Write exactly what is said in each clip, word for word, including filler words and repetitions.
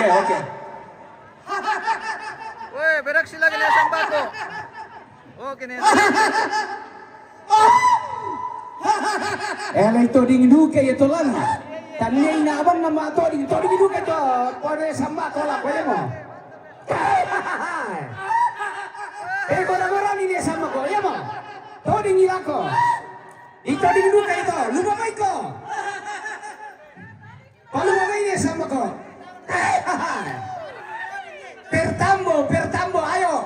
Oke. Weh, berak sila kena sambako. Oh, kena. Eh, lai toding duka ya tolan. Tania ina abang nama toding, toding duka to. Kode sambako la kode mo. Eh, kode orang ini sambako ya mo. Toding ilako. Itoding duka ito, lumamay ko. Palumamay niya sambako. Pertambo, pertambo, ayo.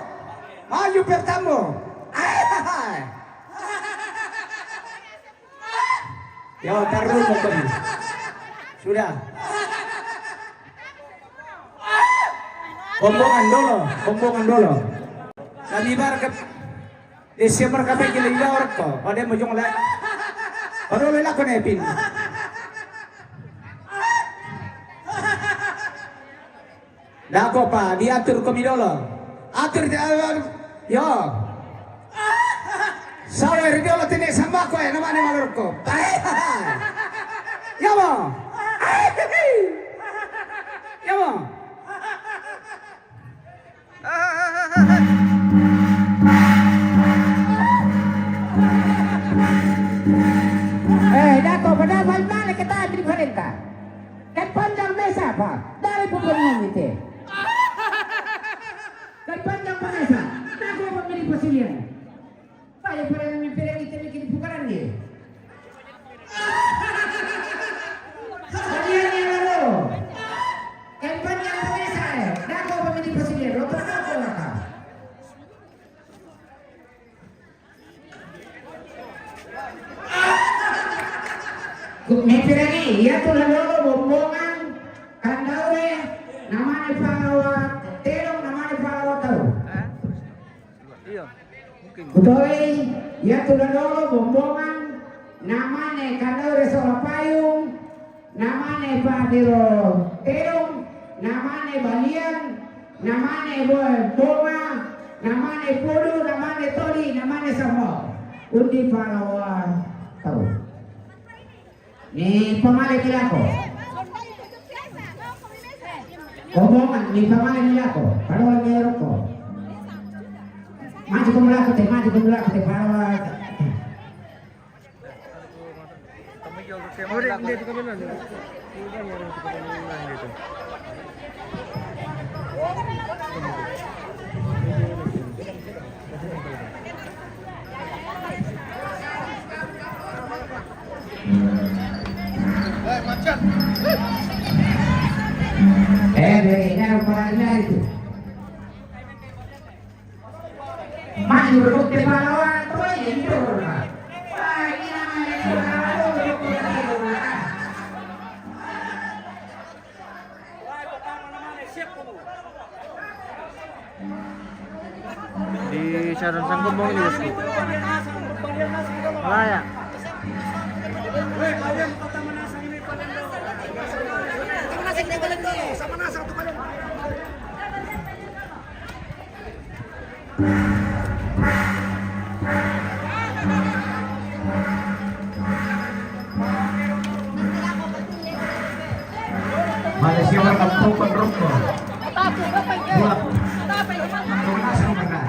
Maju pertambo. Yo, taruh mo kami. Sudah. Kombongan dulu, kombongan dulu. Kami bar ke Desember kape kila ila orko, pada mujung le. Baru le lako nepin. Dako pa, diatur komi dolo. Atur di, eh, yo. Sawer dolo tene sambako ya, namane malorko. Ya mo. Ya mo. Eh, dako, padahal male kita di parenta. Kan panjang mesa apa? Dari pupurnya gitu. Kan panjang mesa. Dako, pemilih pasilian. Saya pernah mimpi lagi tadi kini pukaran dia. Kalian yang lalu. Kan panjang mesa. Dako, pemilih pasilian. Lo pernah apa? Mipirani, iya tu lalolo bombongan, kandaure, namane palawa terong, namane palawa tau. Iya, mungkin. Kutoi, iya tu lalolo bombongan, namane kandaure sola payung, namane padero terong, namane balian, namane bo-, bonga, namane podu, namane toli, namane samo. Undi palawa tau. Ni pamale milako. Omongan, ni pamale milako. Palawa milako. Maju ko milako te, maju ko milako te, palawa. Eh, dari itu. Maju, rute palawan, tuh, ini, tuh. Wah, ini namanya palawan, tuh. Di sarang sangkong mau ini, bosku. Layak. Malaysia warna pokok rokok. Buat. Komnas yang pernah.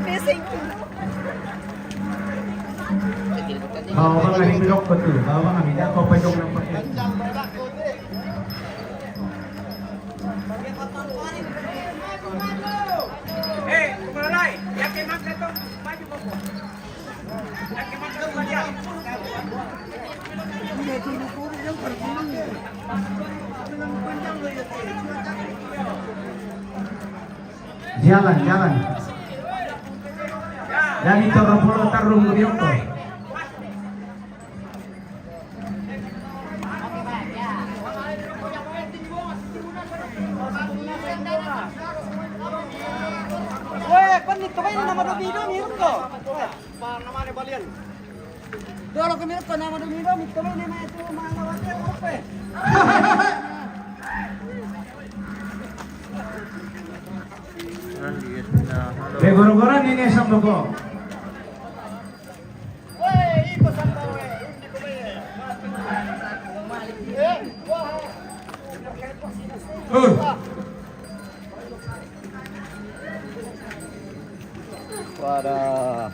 Missing. Bawa bang, ada yang belok betul. Bawa bang, ada apa, apa dong nampak? Eh, mulai. Yakin mas datang, maju, Bapak. Yakin mas datang, maju. Jalan, jalan. Dari Toropolo tarung Rioko. Weh, kan itu kan nama dobi-dobi itu. Weh. Dolo kami ko nama domi-domi, kami ni maya tu, maya wate, ope. Begoro-goro ni ne sambako. Pada.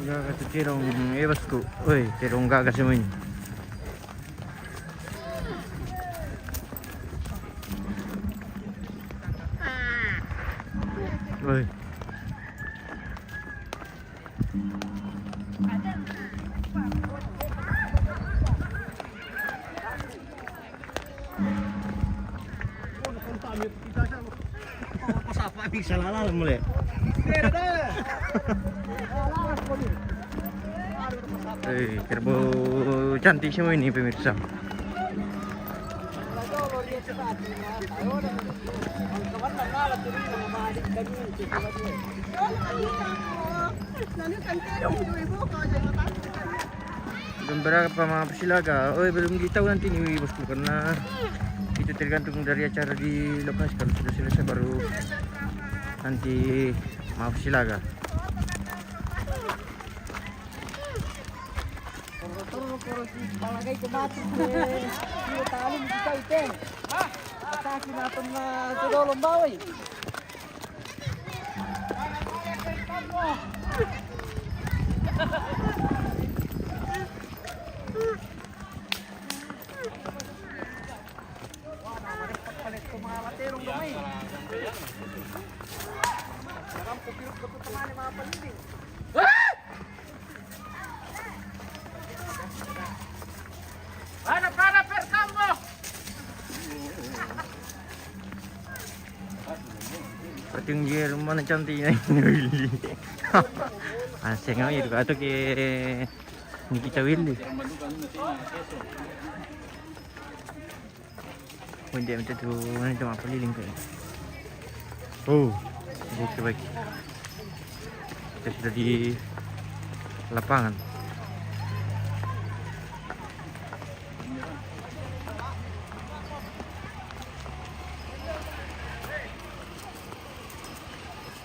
Gaga tu terong, eh, basku. Oi, terong gaga semua ini. Oi. Sapa bisa lala mulai. Eh, kerbau cantik semua ini, pemirsa. Beberapa maaf silaga. Oh, belum ditahu nanti nih, bosku, karena itu tergantung dari acara di lokasi. Kalau sudah selesai, baru nanti maaf silaga. Torro, torro, torro, si palagai ko mati, eh. Io talung kita ite. Ataki na pernah sodolong bawai. Pada, pada, pertama. Patung dia rumah na cantiknya ini, Willy. Asing aja itu, atau ke Nikita Willy. Hindi, minta tu, ano itu, mapaliling ko eh. Oh, okay, baik. Kita sudah di lapangan.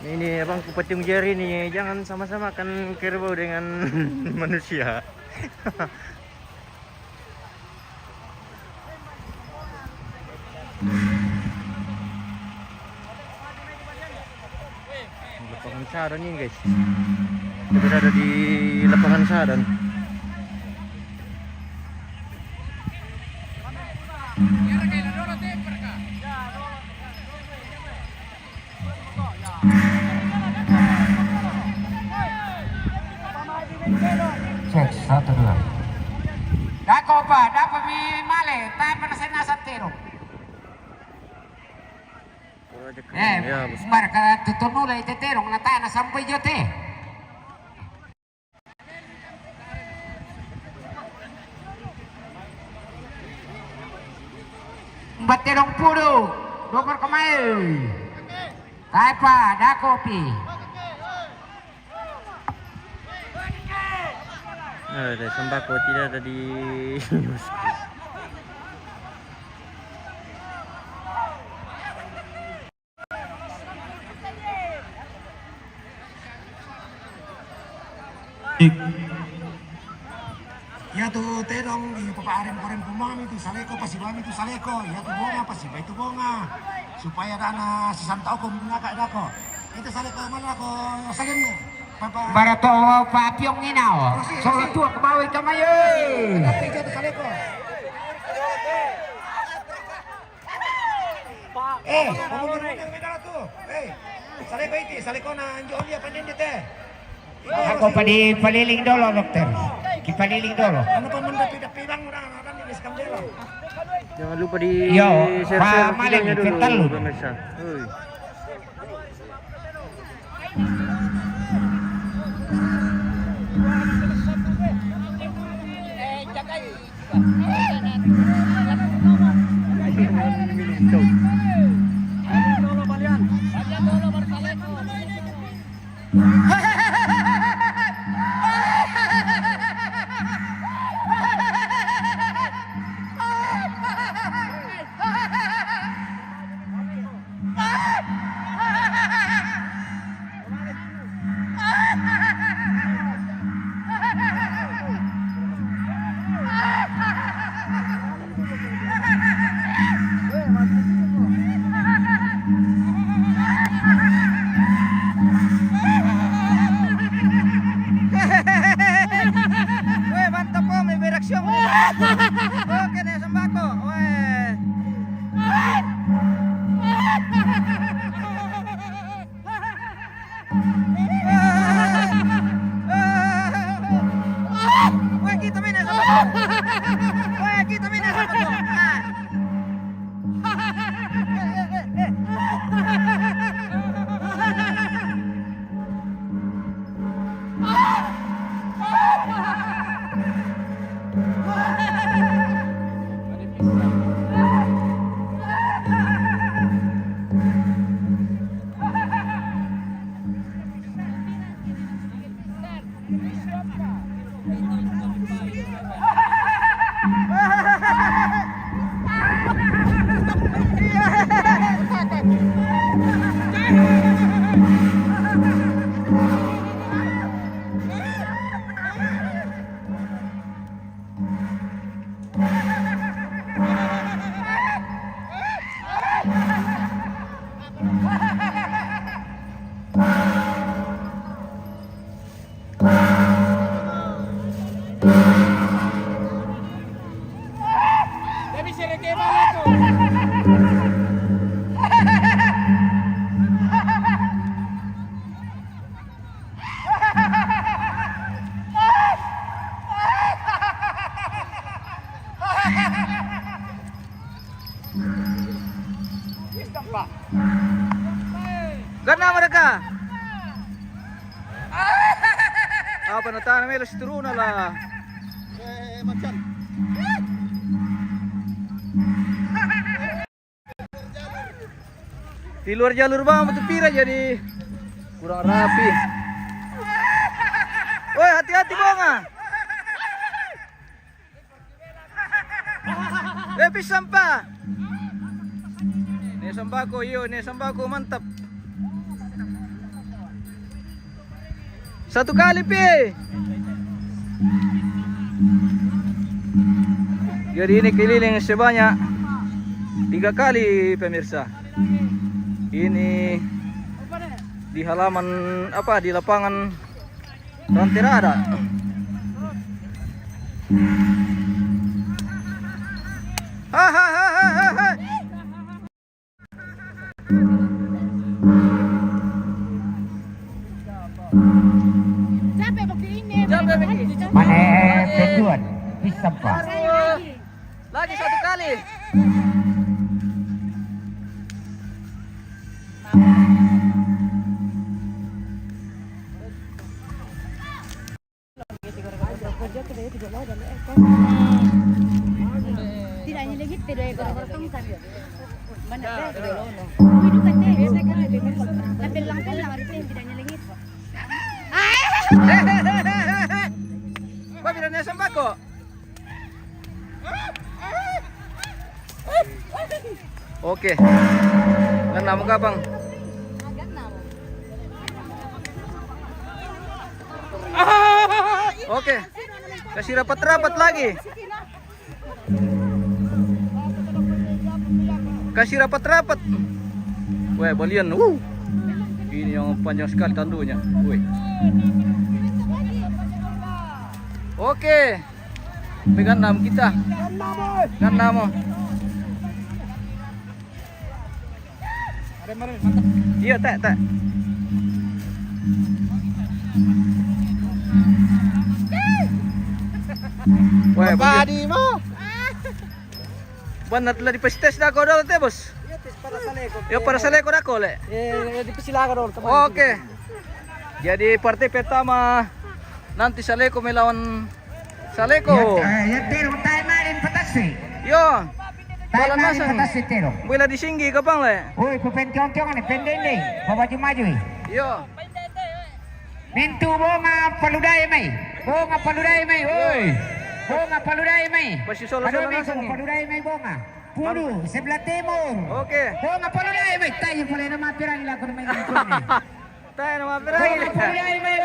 Ini abang ku patung jari nih, jangan sama-samakan kerbau dengan manusia. Lapangan Sadan ini, guys. Kita berada di lapangan Sadan. Cek, satu, dua. Dako pa, dako mi male, ta pa na sa na sa terong. Eh, ya, bos. Barka tutunula ite terong, na ta na sampai jote. Empat telung puluh, nomor kemae. Taipa, Dakopi. Eh, ada sembako tidak ada di Iya tu terong, iya papa arem-arem pumami tu Saleko, pasi bami tu Saleko, iya tu Bonga, pasi bai tu Bonga. Supaya dana si Santa Oko minaka dako. Itu Saleko mana ko salen. Papa. Barato pa piong inao. Solo tua kebawi kamayo. Itu Saleko. Eh, kamu tu. Saleko iti, saleko na anjo dia pandende te. Ako padi paliling dolo, dokter. Kipaliling dolo. Ano pa man dapi-dapi bang orang, orang di skandalo. Jangan lupa di Yo, share-share pa-, videonya maling, dulu, petal lu. Pemirsa. Ui. Weh, mantap, Om, beraksi, Om. Oke, nih, sembako. Weh. Weh, kita main sama tu. Weh, kita main sama tu. Ah. Ganna mereka. Apa na tanah melo si turuna lah. Di luar jalur bang, betul pira jadi kurang rapi. Woi, hati-hati, Bonga. Eh, pi sampah. Nih sembako, iyo, nih sembako, mantap. Satu kali, pi. Jadi ini keliling sebanyak tiga kali, pemirsa. Ini di halaman, apa, di lapangan Rantirada. Hahaha. Mane penduan, bisa, Pak. Lagi satu kali. Tidak hanya lagi, tidak ada orang. Mana ada? Hidup kan, teh, saya kan lebih. Tapi langkah lah, hari teh, tidak hanya lagi. Ba, pira ne sembako? Oke. Ganna mo, kapang. Oke. Kasi rapat-rapat lagi. Kasi rapat-rapat. Weh, balian. Wuh. Ini yang panjang sekali tandunya. Weh. Oke. Pegang enam kita. Ganna mo. Iya, tak, tak. Weh, badi mo. Benar telah dipestes dah kau dah, teh, bos. Iya, tes para Saleko. Ya, para Saleko dah kau, le. Eh, di Pesilaga dulu, teman. Oke. Jadi partai pertama nanti Saleko melawan Saleko. Ya, eh, ya, terong tai main patasi. Yo. Tai main patasi terong. Bila di Singgi kapang le. Oi, pupentiong-tiong ni pendende. Babaju maju. Yo. Mintu bonga paludai mai. Bonga paludai mai. Oi. Bonga paludai mai. Masih solo-solo langsung. Paludai mai bonga. Pulu sebelah timur. Oke. Bonga paludai mai. Tayo pala na mapirang ila ko na mai. Tayo na mapirang ila. Bonga paludai mai.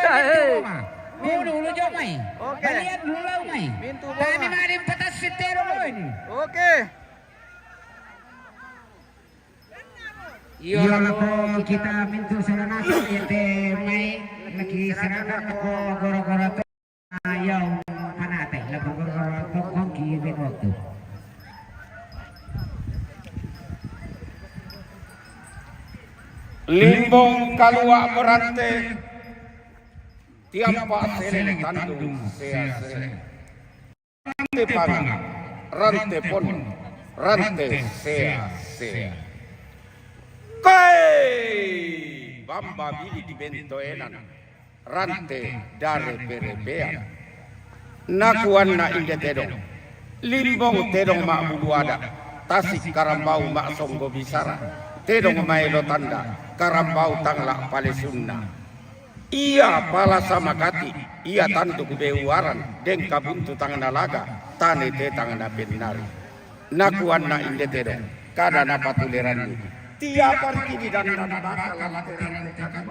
Pulu ulu jomai. Oke. Balian ulu mai. Mintu bonga. Tani marim patas sitero mai. Oke. Iyo, lako kita mintu sila nasi ete mai lagi serana ko goro-goro to. Iyo, panate lako goro-goro to kongki ben waktu. Limbong kalua merante tiampa seleng tandung sea-sea. Rante panga, rante pon, rante sea-sea. Kai! Bamba bili di bento enan, rante dare perepean. Nakuan na inde tedong. Limbong tedong ma bulu ada, tasik karambau ma songgo bisara. Tedong maelo tanda, karambau tangla palesunna. Ia pala samakati, ia tanduk beuaran, dengka buntu tangna laga, tane te tangna bennari. Nakuanna inde tedong, kada napatuleranni. Tiap hari kini dan dan bakal latihan kakak.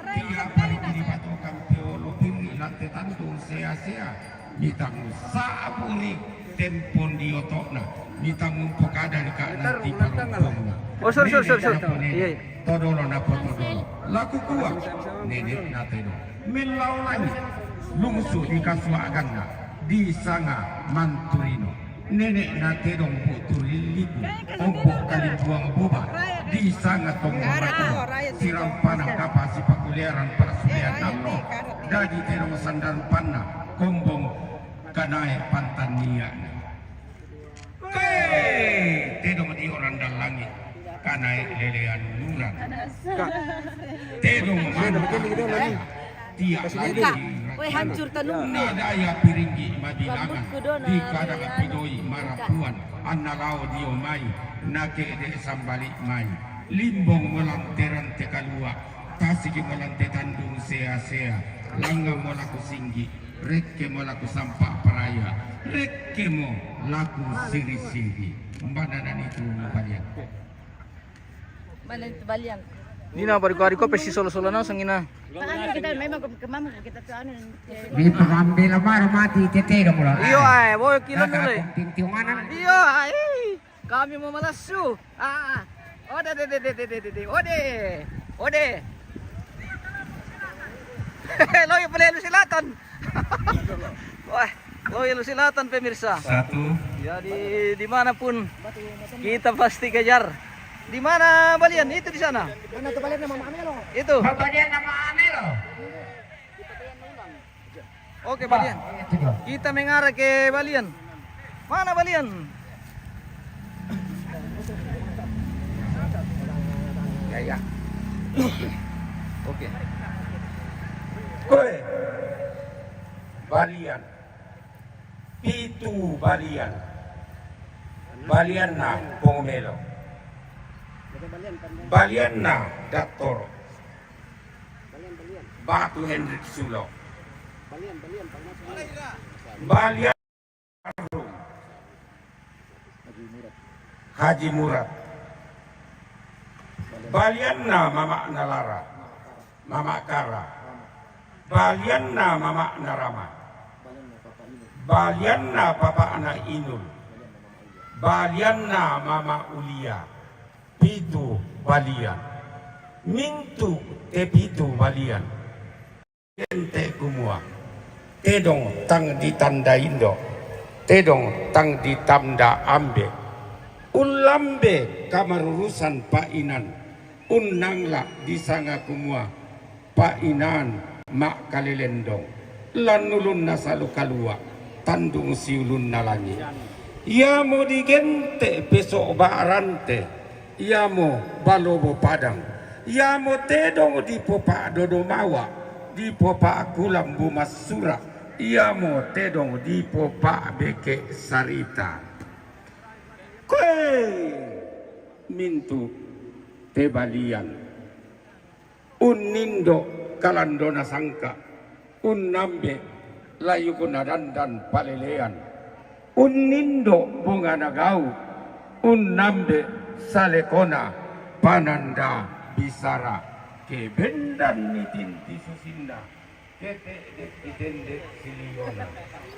Tiap hari kini batu kampiolo piri lante tantu sea-sea. Mitang saburi tempon di otokna. Mitang mumpok ada di kak nanti parumpongna. Oh, sorry, sorry, sorry, sorry. Iya, iya. Todolo na potodolo. Laku kuat. Nenek na tedong. Melau langit. Lungsu di kasuaganna. Di sanga manturino. Nenek na tedong bu turiliku. Ombok kali buang boba. Di sanga tong maratua. Siram panang kapa sipakuleran parasulian nano. Dadi tedong sandan panna. Kombong kanae pantan niakna. Ke, tedong di orang dan langit, kanae lelean nuran. Tedong manu tiak lagi. Weh, hancur tanu. Nadaya piringgi mabilangan, di kadang pidoi marapuan, anna lao dio mai, nake de sambalik mai. Limbong melanteran tekalua, tasigi melante tandung sea-sea, langa molaku singgi. Rekke mo laku sampa paraya, rekke mo laku siri-siri. Mbana nani tu balian. Mana itu balian? Nina baru kari ko pesi solo-solo na sangina. Anu kita memang ke, ke mama kita tu anu. Di pengambila baru mati tete dong ulah. Iyo ai, boy kilo mulai. Tintiunganan. Iyo ai. Kami mau malassu. Ah, ah. Ode, de, de, de, de, de, de, de. Ode. Ode. Loi pale Lusilatan. Wah, loi Lusilatan pemirsa. Satu. Jadi dimanapun kita pasti kejar. Di mana balian? Itu di sana. Mana tuh balian nama Amelo? Itu. Balian nama Amelo. Oke, balian. Kita mengarah ke balian. Mana balian? Ya, ya. Oke. Koe. Balian. Pitu balian. Balianna Pongomelo. Balianna Dattoro. Batu Hendrik Sulo. Balian. Haji Murad. Balianna Mama Nalara. Mama Kara. Balianna Mama Narama. Balianna Papa Ana Inul. Balianna Mama Ulia. Pitu balian. Mintu te pitu balian. Ente kumua. Tedong tang ditanda indo. Tedong tang ditanda ambe. Ulambe kamarurusan painan. Unnangla disanga kumua Pa'inan Ma'kalelendong, lan ulunna Salu Kalua', tandung siulunna langi'. Iamo digente' peso' ba'rante, iamo balobo padang, iamo tedong dipopa'dodo mawa', dipopa'kulambu massura', iamo tedong dipopa'beke' sarita. Koe mintu' te balian. Unnindo' kalandona sangka', unnambe' layukna dandan palelean, unnindo' bungana gau', unnambe' salekona pananda bisara, ke bendan nitinti susinna, ke te'de' kitende' siliona.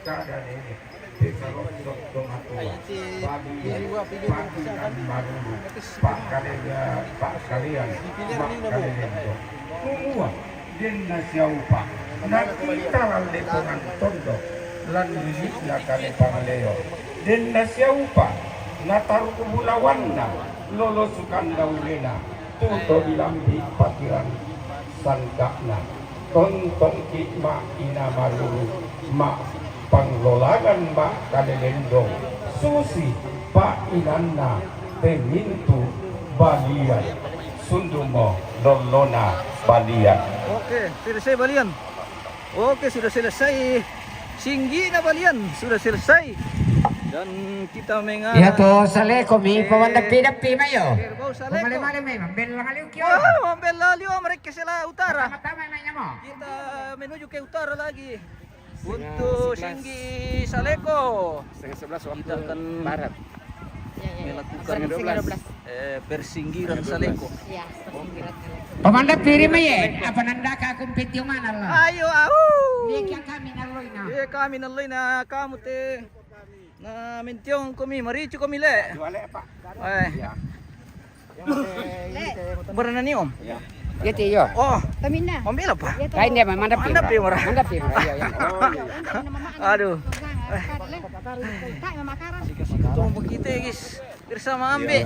Kada nene', pesalosso' to matua, balia, pa'inang maruru, pa'kalea, pa'kalean, ma'kalelendo. Kumua, denna siaupa', nakita lan lepongan tondo', lan lili'na kale pangaleo. Denna siaupa', nataru' bulawanna, lolosukan daurena, tu to dilambi' pakiran sangka'na. Tontongki' ma' ina maruru, ma' panglolagan ma' kalelendong, susi pa'inanna te mintu' balian, sundumo lollona balian. Oke, selesai balian. Oke, sudah selesai. Singgi'na balian sudah selesai. Dan kita mengarah Iya to, Saleko mi, eh, pamandappi-dappi mayo. Kerbau Saleko. Male-male mi, mambella liu kio. Wah, mambella liu mereka sela utara. Pertama-tama mai namo. Kita menuju ke utara lagi. Untuk Singgi Saleko. Setengah sebelas waktu kita akan barat. Ya, ya, ya. Melakukan, setengah dua belas, eh, persinggiran Saleko. Ya, persinggiran Saleko. Pamandappi ri maye, apa nandaka kumpitiung manallo? Ayo, au. Dia kia kami nalloina. Iya, kami nalloina, kamu te. Na mentiong komi, maricu komi le. Dua le, Pak. Eh. Ya. Yang ada ini, saya mau Berana ni, Om? Ya. Iya, Ci, iya. Oh. Kaminna. Om bela, Pak? Iya, Ci. Lain dia, Mang. Mantap, Ci. Mantap, ya, Mara. Mantap, Ci, Mara. Iya, iya. Oh, iya. Aduh. Tunggu kita, guys. Bersama ambe.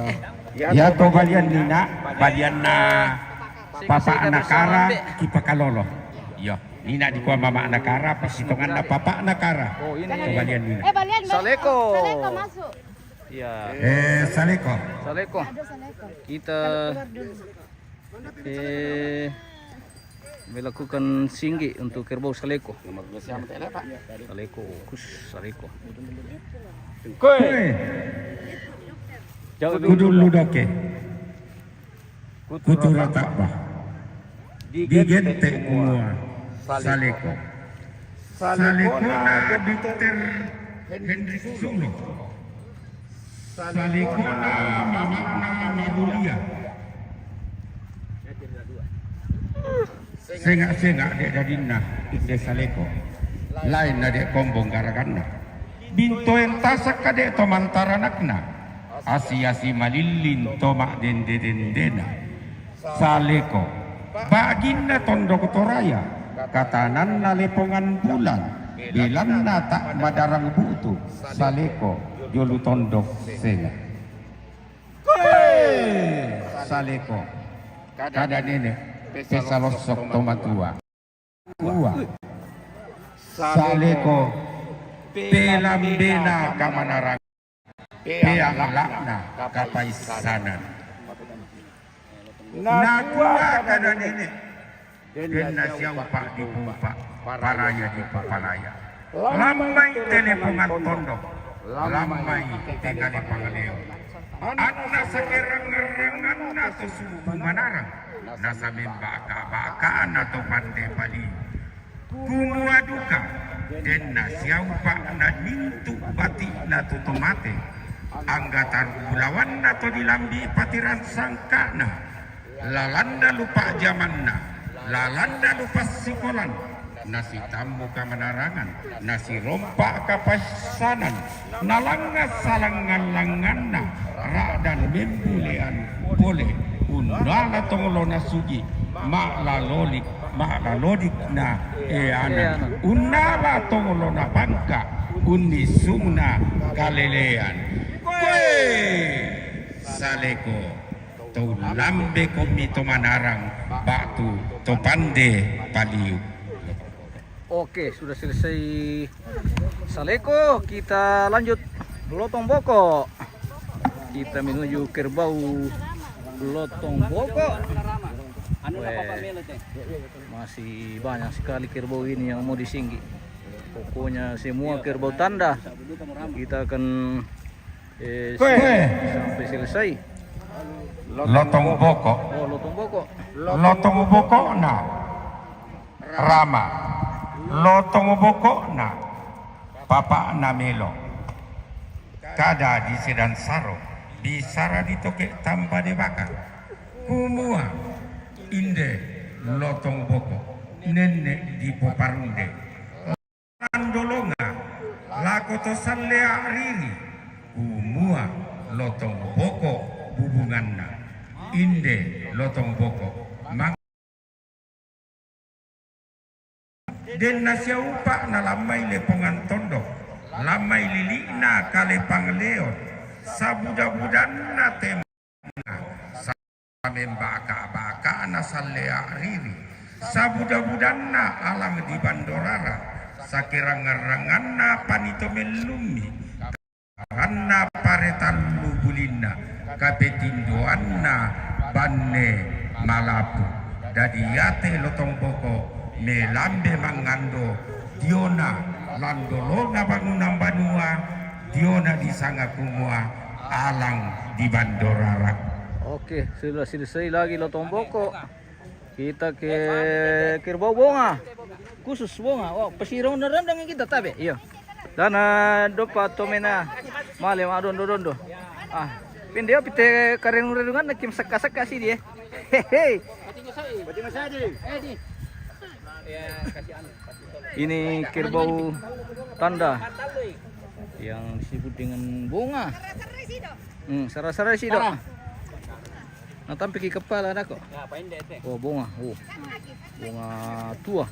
Iya. Ya, to balian nina, balianna Papa Nakara, kipakalolo. Iya. Nina dikua Mama Nakara, pasitonganna Papa Nakara. Oh, ini. To balian nina. Eh, balian, balian. Saleko. Saleko masuk. Iya. Eh, Saleko. Saleko. Ada Saleko. Kita, eh, melakukan singgi untuk kerbau Saleko. Nomor dua siapa tadi, Pak? Saleko, kus Saleko. Koe. Koe. Jauh dulu. Kudu lu doke. Kutu Rata'ba. Digente' kumua Saleko. Salekona Dokter Henry Sulo. Salekona mama'na Marulia. Senga'-senga' de' dadinna inde Saleko. Laenna de' kombong garaganna. Bintoen tasakka de' to mantaranakna. Asi-asi malilling to ma'dende-dendena. Saleko. Ba'ginna tondok Toraya. Katananna lepongan bulan. Belanna ta' madarang bu'tu. Saleko. Jolo tondok senga'. Koe! Saleko. Kada nene', pesalosso' to matua. Ua. Saleko, pelambena kamanarang, pealla'na kapaissanan. Nakua kada nene', denna siaupa' dipupa', paraya dipupalaya. Lammai te lepongan tondok, lammai te kale pangaleo. Anna sakerang-ranganna to subu manarang, nasamembaka-bakana to pande paliu. Kumua duka, denna siaupa' na nintu' bati'na tu to mate, angga taruk bulawanna to dilambi' patiran sangka'na, lalanna lu pa'jamanna, lalanna lu passikolan, nasitammu kamanarangan, nasirompa kapaissanan, nalangnga salangngan-langnganna, ra'dan membulean pole, unnala tongolona sugi, ma'lalolik, ma'lalodik na eana, unnala tongolona pangka, unnissungna kalelean. Koe! Saleko. To lambe komi to manarang batu to pande paliu. Oke, sudah selesai Saleko, kita lanjut Lotong Boko. Kita menuju kerbau Lotong Boko. Weh, masih banyak sekali kerbau ini yang mau disinggi. Pokoknya semua kerbau tanda kita akan eh, sampai selesai. Lotong Boko. Oh, Lotong Boko. Lotong Boko na Rama. Lotong Boko na Papa na Melo. Kada di Sedan Saro, bisara di Toke Tamba de Baka. Kumua, inde Lotong Boko, nene di Poparunde. Landolonga lako to Sallea Riri, kumua Lotong Boko bubunganna. Inde Lotong Boko mang-, denna siaupa na lammai Lepongan Tondok, lammai lili'na Kalepang Leon, sabuda-budanna Tem- Samembaka-bakana Sallea Riri, sabuda-budanna Alang di Bandorara, sakirangngan-rangnganna Panito Mellummi, karanna Paretallu Bulinna, kapetindoanna Banne Malapu. Dadi iate Lotong Boko melambe mangando diona landolona bangunan banua, diona disanga kumua Alang di Bandorara. Oke, sudah selesai lagi Lotong Boko. Kita ke Kerbau Bonga. Khusus Bonga. Oh, pasirong na rendang kita tabe. Iya. Dana dopa to mena male ma dondo-dondo. Ah, pinde pite kareng-rengungan na kim saka-saka si dia. Hehe. Ini kerbau tanda yang disebut dengan Bonga. Hmm, sara-sara si dok. Na tampe ki kepala na ko. Oh, Bonga. Oh. Bonga tua.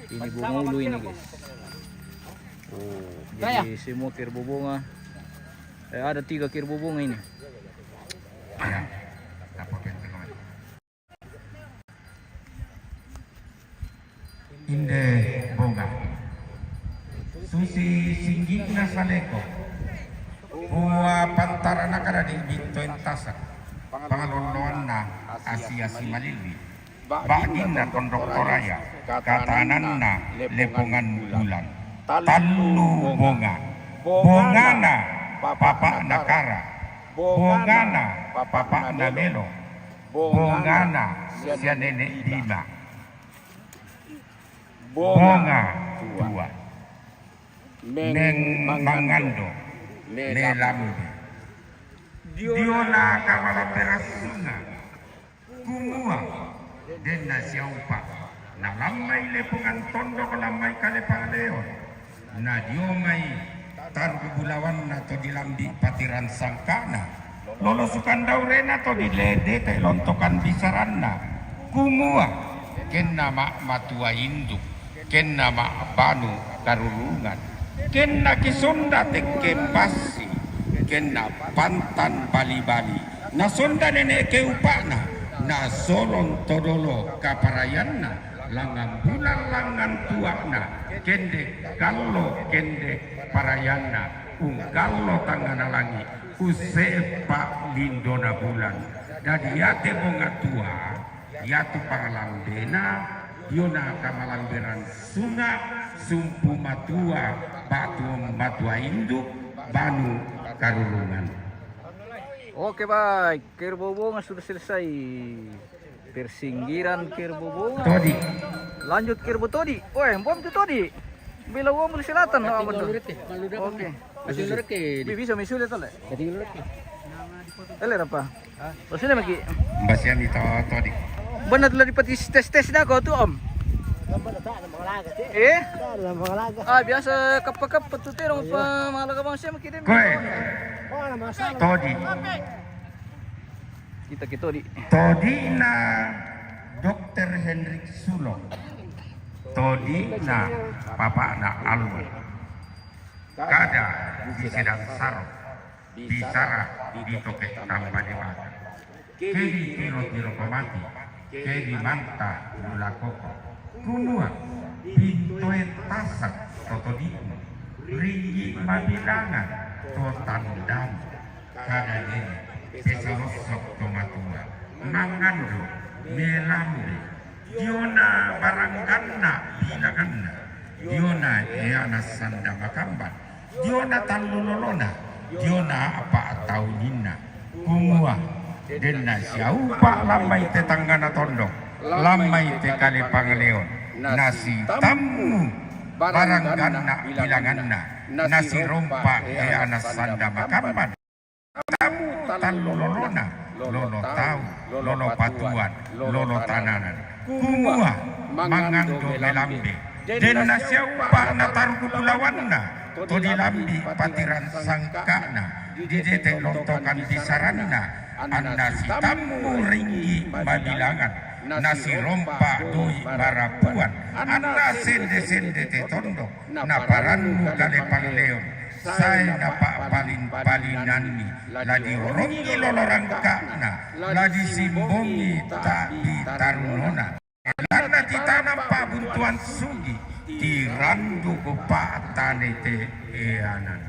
Ini Bonga Ulu ini, guys. Oh, jadi semua kerbau Bonga. Eh, ada tiga kerbau Bonga ini. Inde Bonga. Susi singgikna Saleko. Bua pantarana kada di Bintoen Tasak. Pangalondoanna Asia Simalilwi. Baginna Tondok Toraya. Katananna Lepongan Bulan. Tallu Bonga. Bongana Papa Nakara. Bongana Papa Namelo. Bongana sia Nenek Bima. Bonga tua. Neng mangando. Melambe. Diona kamala perasuna. Kumua. Denna siaupa. Na lammai Lepongan Tondok, lammai Kalepang Leon. Na dio mai taruk bulawanna to dilambi patiran sangkana. Lolo sukandaurena to dilede te lontokan bisaranna. Kumua, kenna ma matua induk, kenna ma banu karurungan, kenna kisonda tekke passi, kenna pantan bali-bali, nasonda nenek keupana, nasolon todolo kaparayanna, langan bulan langan tuana, kende kallo kende parayanna, ungkallo tangngana langi, usepa lindona bulan. Dadi iate Bonga tua, iatu pangalambena, diona kamalamberan suna, sumpu matua, batu matua induk, banu karurungan. Oke, baik. Kerbau Bonga sudah selesai. Persinggiran Kerbau Bonga. Todi. Lanjut Kerbau Todi. Weh, bom tu Todi. Bila uang boleh selatan. Oke. Bisa, bisa, bisa, tole. Ele apa? Masih lagi. Mbasian itu Todi. Benar telah dipatis tes-tes dah kau tu, Om. Eh? Ah, biasa kapa-kapa tu terong pa malaga bang siam kidem. Koe. Todi. Kita ke Todi. Todina Dokter Hendrik Sulo. Todina papana Alwi. Kada di Sedan Saro. bisara ditoke' tamba Debata. Ke ditiro-tiro ko mati, ke dimanta' lulakoko. Kumua, bintoe tasak to todiku, ringgi' mabilangan to tandamu. Kada nene' pesarosok to matua, mangando melambe, diona barangganna bilanganna, diona eana sanda makamban, diona tallo lolona, diona apa' tauninna. Kumua, denna siaupa' lan mai te tangngana tondok, lan mai te kale pangaleon, nasitammu barangganna bilanganna, nasirompa' eana sanda makamban. Tamu tallo lolona, lolo tau, lolo patuan, lolo tananan. Kumua, mangando melambe, denna siaupa' nataruku bulawanna to dilambi' patiran sangka'na, didete' lontokan bisaranna, anna sitammu ringgi' mabilangan, nasirompa' doi' marapuan, anna sende-sende te tondok, naparannu kale pangaleon, sae napa'palin-palinanni, la diorongi lolo rangka'na, la disimbongi ta'bi tarunona. Lanna titanam pa'buntuan sugi, tirandu' pa'tane te eanan.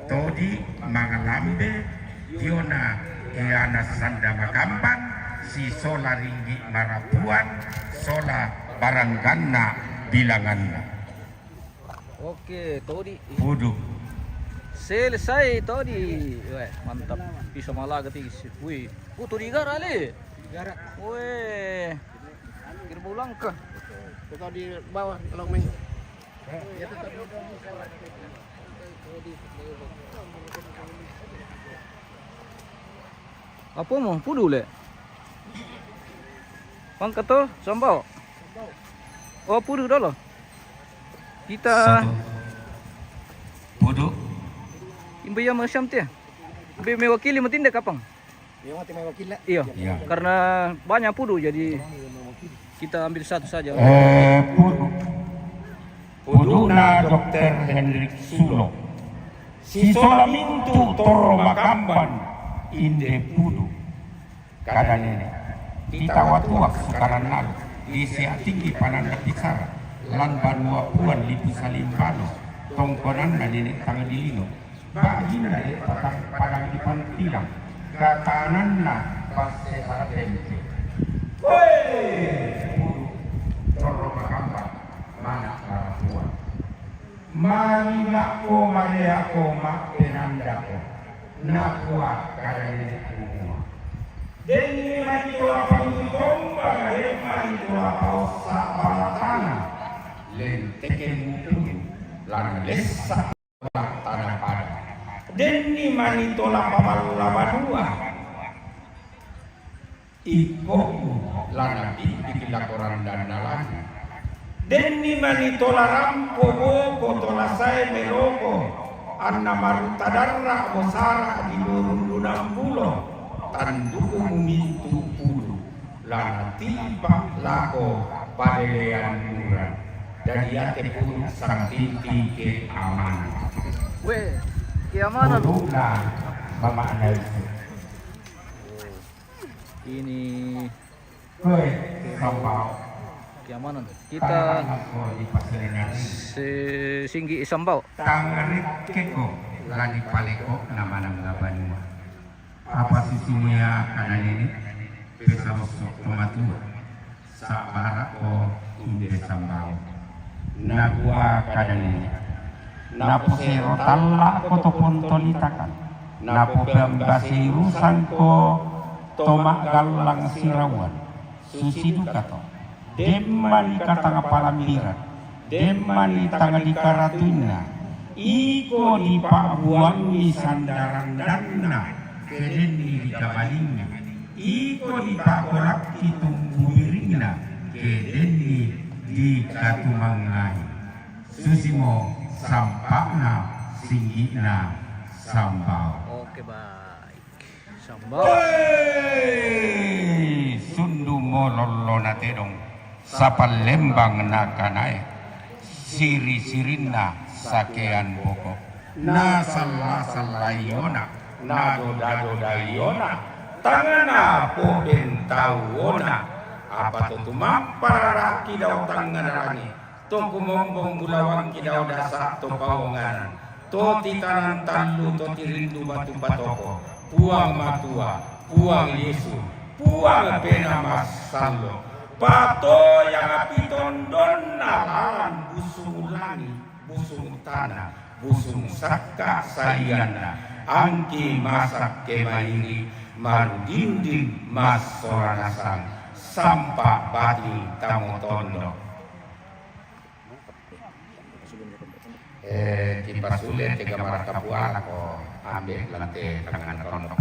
Todi mangalambe diona eana sanda makamban, sisola ringgi' marapuan, sola barangganna bilanganna. Oke, todi. Pudu'. Selesai todi. Weh, mantap. Bisa malaga tigis. Wih, putu di gara le. Gara. Weh. Kira bau langka. Tetap di bawah kalau main. Apa mo? Pudu' le. Pangkato, sambao. Oh, pudu' dolo. Kita. Satu. Pudu'. Imba iya masiam te. Be mewakili matinda kapang. Iya, mati mewakili. Iya. Iya. Karena banyak pudu', jadi kita ambil satu saja. Eh, pudu'. Pudu'na Dokter Hendrik Sulo. Sisola mintu' torro makamban inde pudu'. Kada nene', titawa tuak sukaran nalu, di Sea Tinggi pananda bisara, lan banua puan Lipu Salimbano, tongkonanna nene' tang dilino, ba'gina de' patang padang di Pantilang, gatananna passe sartempe. Weh, pudu', torro makamban, mana' marapuan. Mangina'ko, mareako, ma'penandako, nakua kada nene' kumua, denni manitola panguli tomba, denni manitola paossa balatana, lentekemmu pudu', lan lessa' tana pada. Denni manitola pamalla banua, ikko'mu la napippiki lako randanna langi'. Denni manitola rampo boko tola sae meloko, anna marutta darra' bosara' di burung lunang bulo, tandu'mu mintu' pudu', la natipa' lako padelean mura. Dadi iate pudu' sangtinti keamanan. Weh, keamanan. Pudu'na mama'na isu. Ini keamanan. Kita sesinggi sambao. Tangarekkeko lani paleko namanang banua. Apa sisimuya kada nene' pesarosok to matua. Sa'bara'ko inde sambao. Nakua kada nene', naposero talla'ko to pontolitakan, napopeambasei rusangko to ma'gallang sirauan, susi dukato. Demmani katang palambiran, demmani tang dikaratuinna, iko dipa'buangngi sandarandanna, ke denni dikabalingngi. Iko dipa'bolakki tumbu biringna, ke denni dikatumangngai. Susimo sampa'na singgi'na sambao. Oke, baik. Sambao. Hei, sundumo lollona tedong, sapallembang nakanae, siri-sirinna sakean boko. Nasalla-sallai ona. Nado-dado daiona, tangana pobentauona, apa to tumampararaki dao tangana rangi, to kumombong bulawangki dao dasa to paonganan, to titanan tallu to tirindu batu patoko, Puang Matua, Puang Yesu, Puang Pena Massallo, patoyang pitondonna lalan busung langi, busung tana, busung sakka saianna, angki masakke mairi, marudinding massoranasang, sampa bating tamotondo. Eh, tipasule tega marakabuala ko ambe lante tangan rondo.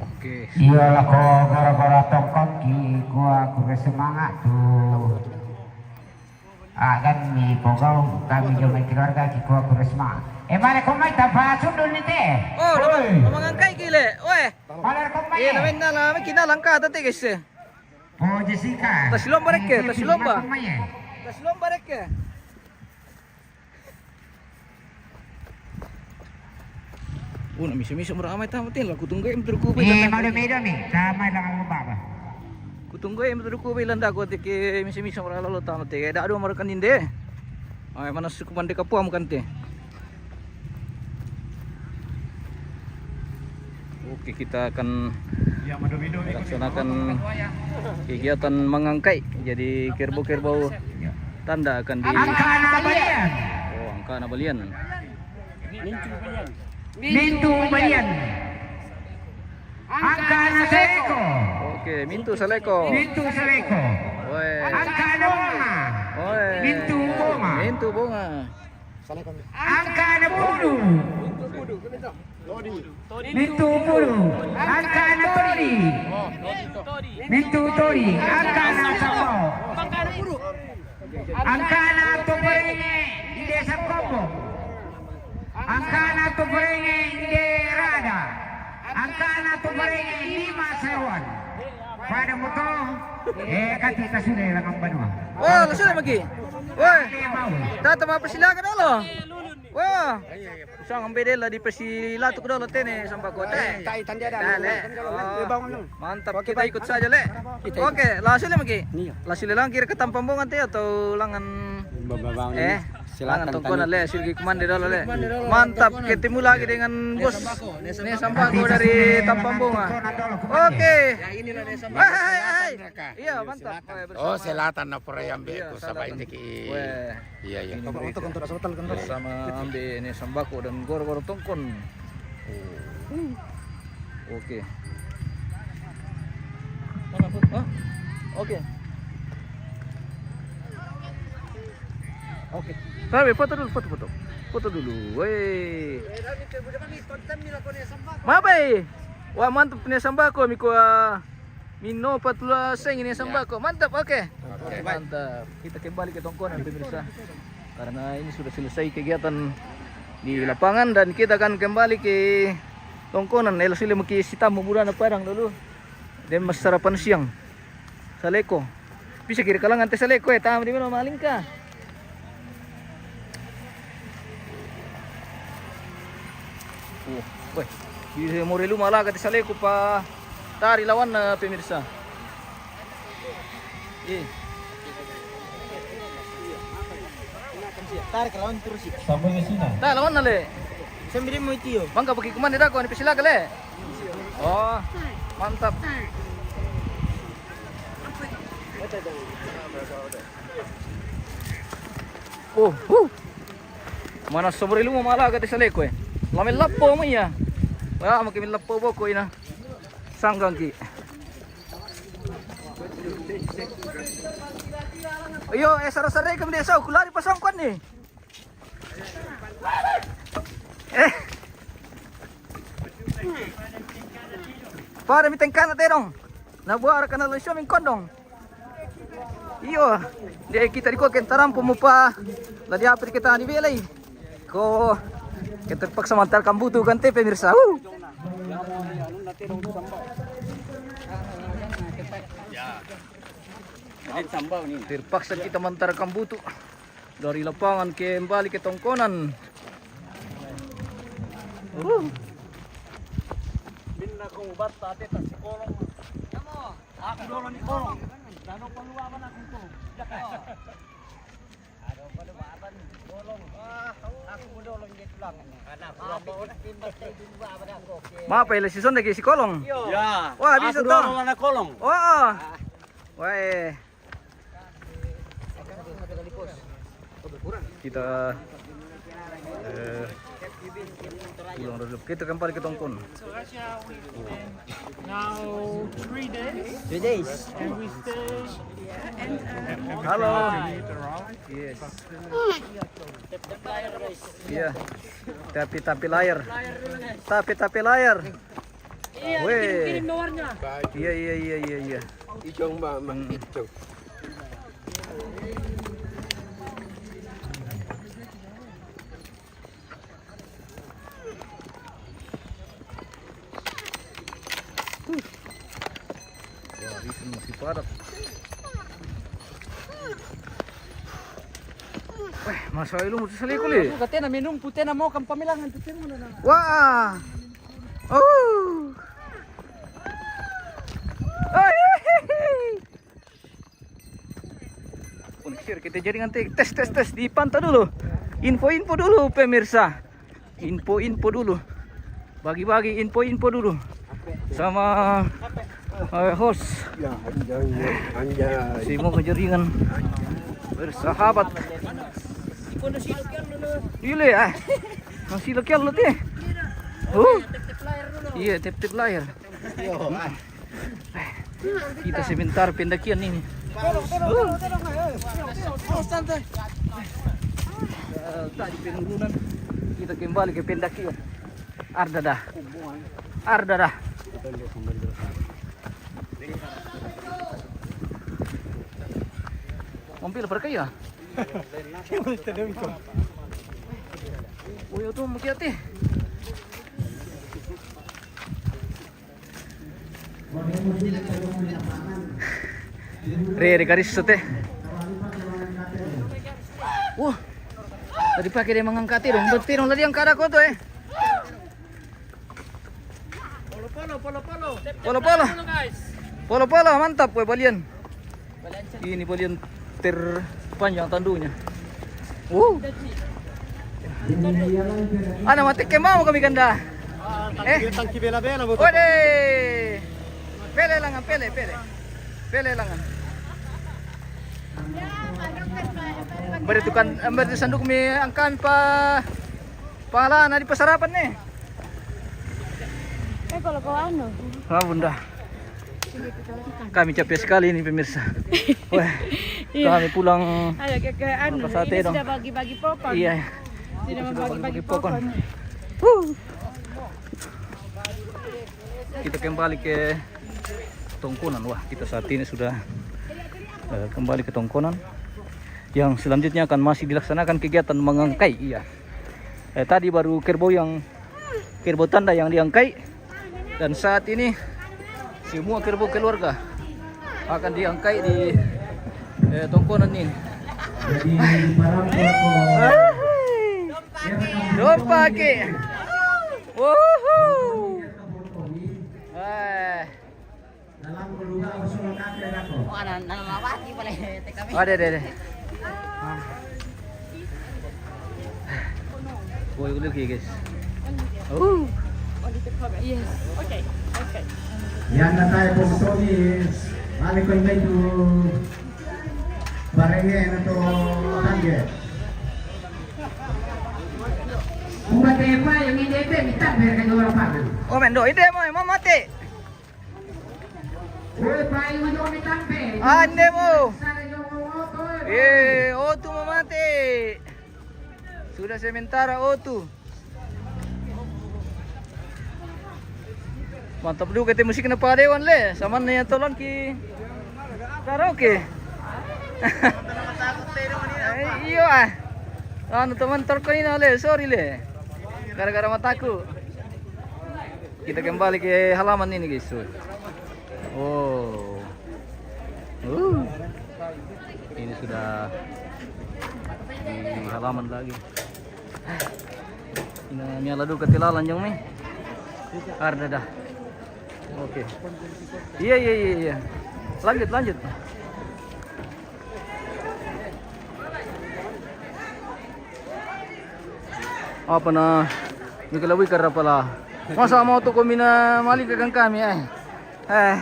Oke. Iya lako gora-gora tongkongki kua kure semangat tu. Ah, dan mi pogau kami jo mai keluarga ki kua kure semangat. Eh, mare ko mai tapa sundul ni te. Oh, nama, nama ngangkai gile. Weh. Mare ko mai. Iya, nama nala, kina langka tante guys. Oh, Jessica. Tas lomba reke, tas lomba. Tas lomba reke. Una misa-misa mura amai tamu tin la kutunggu em turku pe. Eh, malu medo mi. Sama lang baba. Kutunggu em turku pe landa ko teke misa-misa mura lalo tamu te. Da adu mara kan inde. Ai mana suku mande kapuam kan te. Oke, kita akan melaksanakan kegiatan mengangkai. Jadi kerbau-kerbau tanda akan di Angka anak balian. Oh, angka anak balian. Mintu balian. Angka anak saleko. Oke, mintu saleko. Mintu saleko. Oe. Angka anak bonga. Oe. Mintu bonga. Mintu bonga. Angka anak pudu. Mintu pudu. Angka anak todi. Mintu todi. Angka anak sambao. Angka anak toporenge di desa Kombo. Angka anak toporenge di Rada. Angka anak toporenge di Masawan. Pada moto, eh, kati ka sudah lang ang banua. Wah, sudah lagi. Wah. Tata, persilakan dulu. Wah. Sang ambe dela di pesi latu kuda lo tene sampai kota. Tai tanda dah. Dah, Le. Oh. Mantap, kita ikut saja, Le. Oke, langsung lagi. Langsung lang kira ke Tampambong nanti atau langan. Eh, langan Tongkonan, Le, sirgi kumande dolo, Le. Mantap, ketemu lagi dengan bos. Ini sambako dari Tampambong, ah. Oke. Hai, hai, hai. Iya, mantap. Oh, selatan na pura ambe ku sabai teki. Iya, iya. Untuk, untuk, untuk, untuk, untuk. Bersama ambe ini sambako dan goro-goro tongkon. Oh. Oke. Hah? Oke. Oke. Tapi foto dulu, foto, foto. Foto dulu. Weh. Mabai. Wah, mantap nih sambako, miko, ah. Mino patula seng ini sambako. Mantap, oke. Oke. Mantap. Kita kembali ke Tongkonan, pemirsa. Karena ini sudah selesai kegiatan di lapangan dan kita akan kembali ke Tongkonan. Elo sile maki sitamu burana padang dulu. Dan mas sarapan siang. Saleko. Bisa kiri kalangan te saleko, eh, tama di mana malingka. Oh, weh. Di Morelu malaga te saleko pa tari lawanna, pemirsa. Eh. Tarik lawan terus. Sampai ke sini. Dah lawanna, Le. Sambil mau itu. Bangka bagi kumande dako ni pesilaga, Le. Oh, mantap. Oh, huh. Mana sobri lu mau malah kata saleko, eh. Lamen lappo mo iya. Wah, makin lappo boko ina. Sanggang ki. Ayo, eh, saro-saro kami dia sau kulari pasangkon ni. Eh. Para mi tengkana te dong. Na buara kana lo shopping kondong. Iyo, de kita di ko kentaram pemupa. La di apa di kita ni belai. Ko kita terpaksa mantar kambutu kan te pemirsa. Uh. Terpaksa kita mantar kambutu. Dari lapangan kembali ke Tongkonan. Uh. Aku ubat tadi tas si kolong. Aku dulu ni kolong. Lalu keluar mana aku tu? Aduh, pada badan kolong. Aku dulu ni tulang. Karena aku timbas dari dulu apa dah aku. Mape le si Sonde ke si kolong. Ya. Wah, bisa to. Aku dulu mana kolong. Wah. Wah. Kita eh, pulang dulu. Kita kembali ke Tongkon. Now three days. Three days. And we stay. Halo. Yes. Iya. Tapi-tapi layar. Tapi-tapi layar. Iya, weh. Kirim-kirim nomornya. Iya, iya, iya, iya, iya. Ijong, Mbak, Mbak. Hmm. Ijong. Wah, itu masih padat. Weh, masa ilu mutu saliku le. Buka tena minum, putena mau kam pamilangan, putena mau nana. Wah. Oh. Oh, iya. Unsur kita jaringan te-, tes, tes, tes, dipantau dulu. Info-info dulu, pemirsa. Info-info dulu. Bagi-bagi info-info dulu. Sama eh, host. Ya, anjay, anjay. Semua jaringan bersahabat. Ile ah. Masih lekian lo te. Oh. Iya, tep-tep layar. Kita sebentar pendakian ini. Eh, tadi penurunan, kita kembali ke pendakian. Arda dah. Arda dah. Mobil berkaya. Uyo tu mukiati. Re, re, garis sete. Wah. Tadi pakai dia mengangkat dong. Berarti dong tadi yang kada kau tu eh. Polo-polo, polo-polo. Polo-polo. Polo-polo, mantap, weh, balian. Ini balian terpanjang tandunya. Uh. Ana mati ke mau kami ganda. Eh, tangki bela-bela, betul. Waduh. Pele langan, pele, pele. Pele langan. Beri tukan, beri sanduk mi angkan pa pangalanan di pasarapan ni. Eh, kalau kau anu. Ah, bunda. Kami capek sekali ini, pemirsa. Wah, iya. Kami pulang. Ayo, ke, ke anu, apa, sate ini dong. Sudah bagi-bagi popon. Iya. Sudah membagi-bagi popon. Huh. Kita kembali ke Tongkonan. Wah, kita saat ini sudah eh, kembali ke Tongkonan. Yang selanjutnya akan masih dilaksanakan kegiatan mengangkai. Iya. Eh, tadi baru kerbau yang kerbau tanda yang diangkai. Dan saat ini semua kerbau keluarga akan diangkai di eh, Tongkonan ini. Jadi para pelaku Dong pake. Wuhu. Eh. Dalam kedua usul kata dako. Oh, anak, anak mawati pala, eh, T K B. Oh, ada, ada, ada. Boy, look here, guys. Oh. Yes. Okay. Okay. Yang natai pokok ni, balik ko itu barenge na to tangge. Umbate pa yang ide pe mitak berkan orang pakai. Oh, mendo ide mo, mau mati. Ande mo. Eh, Otu mo mati. Sudah sementara Otu. Mantap juga te musik na padewan le. Sama na yang tolong ki karaoke. Eh, iyo ah. Anu teman terkenal le, sorry le. Gara-gara mataku. Kita kembali ke halaman ini, guys. Tuh. Oh. Uh. Ini sudah di halaman lagi. Ini miala duka tilalan jong mi. Arda dah. Oke. Iya, iya, iya, iya. Lanjut, lanjut. Apa na? Mika lebih karena pala. Masa mau tu kau mina mali ke kami eh. Eh.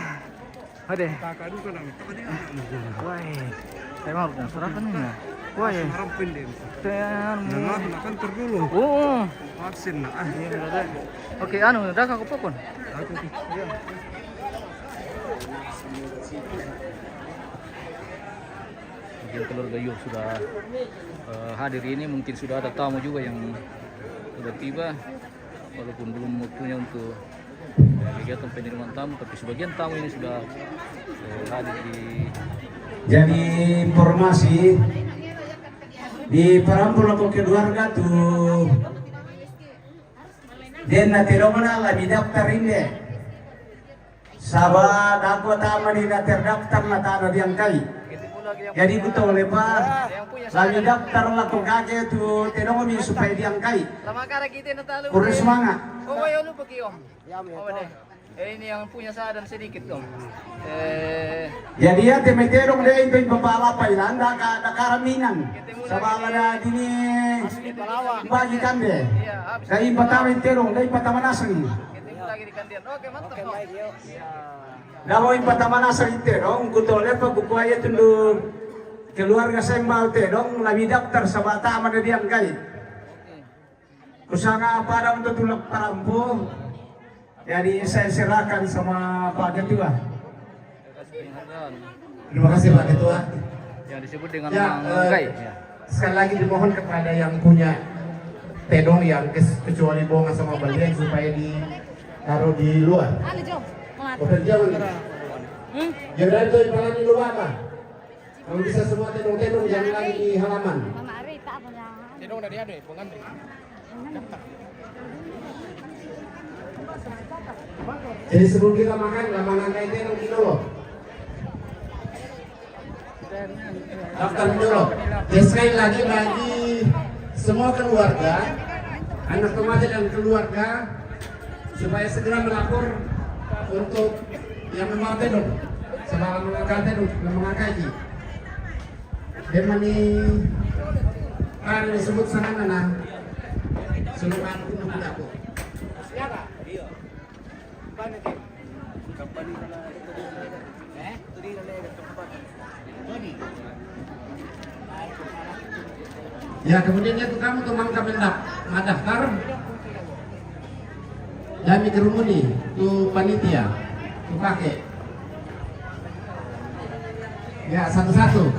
Ade. Kakak dulu kan. Woi. Saya mau harus serahkan ini. Woi. Harap pendek. Ten. Nah, nah, kan ter dulu. Oh. Vaksin nah. Ah. Iya, benar. Oke, anu, dah kakak pokon. Aku. Iya. Mungkin keluarga Yul sudah eh, hadir ini, mungkin sudah ada tamu juga yang sudah tiba, walaupun belum waktunya untuk eh, kegiatan penerimaan tamu, tapi sebagian tamu ini sudah eh, hadir di. Jadi informasi di parampok keluarga tu den na tedong na la didaftar inde. Saba dako tama ni na terdaftar na tana diangkai. Jadi kutong lepa, lagi daftar lako kake tu tedong mi supaya diangkai. Kurus manga. Oh, ya, lupa ki, Om. Om deh. Eh, ini yang punya saya dan sedikit, Om. Eh, jadi ya teme tedong deh itu bapak lapa ilanda ka dakara minang. Sabala da dini bagi kan deh. Iya, habis. Dari patama tedong, dari patama nasang. Kita lagi di kandian. Oke, mantap, Om. Damo impatamanasa ite dong, kutole pa kukuaye tundu keluarga Sembal te dong, lami daftar saba tama de diangkai. Kusanga padang tu tulak parampu. Jadi saya serahkan sama Pak Ketua. Terima kasih Pak Ketua. Yang disebut dengan ya, eh, mangkai. Ya. Sekali lagi dimohon kepada yang punya tedong yang kes- kecuali bonga sama balian supaya ditaruh di luar. Open jangan. Hmm? Jangan itu paling di luar lah. Kalau bisa semua tedong-tedong jangan lagi di halaman. Mama Ari tak apa jangan. Tedong dari ada, pengantri. Jadi sebelum kita makan, lah mangangkai tedong di dulu. Daftar dulu. Jadi sekali lagi bagi semua keluarga, anak remaja dan keluarga, supaya segera melapor untuk yang membawa tedong, sama mangangkai tedong, mangangkai. Dia mani, kan disebut sana mana? Sulaiman untuk dapur. Ya, kemudian itu kamu tuh mangka mendak madaftar. Dami kerumuni tu panitia, tu pakai. Ya, satu-satu.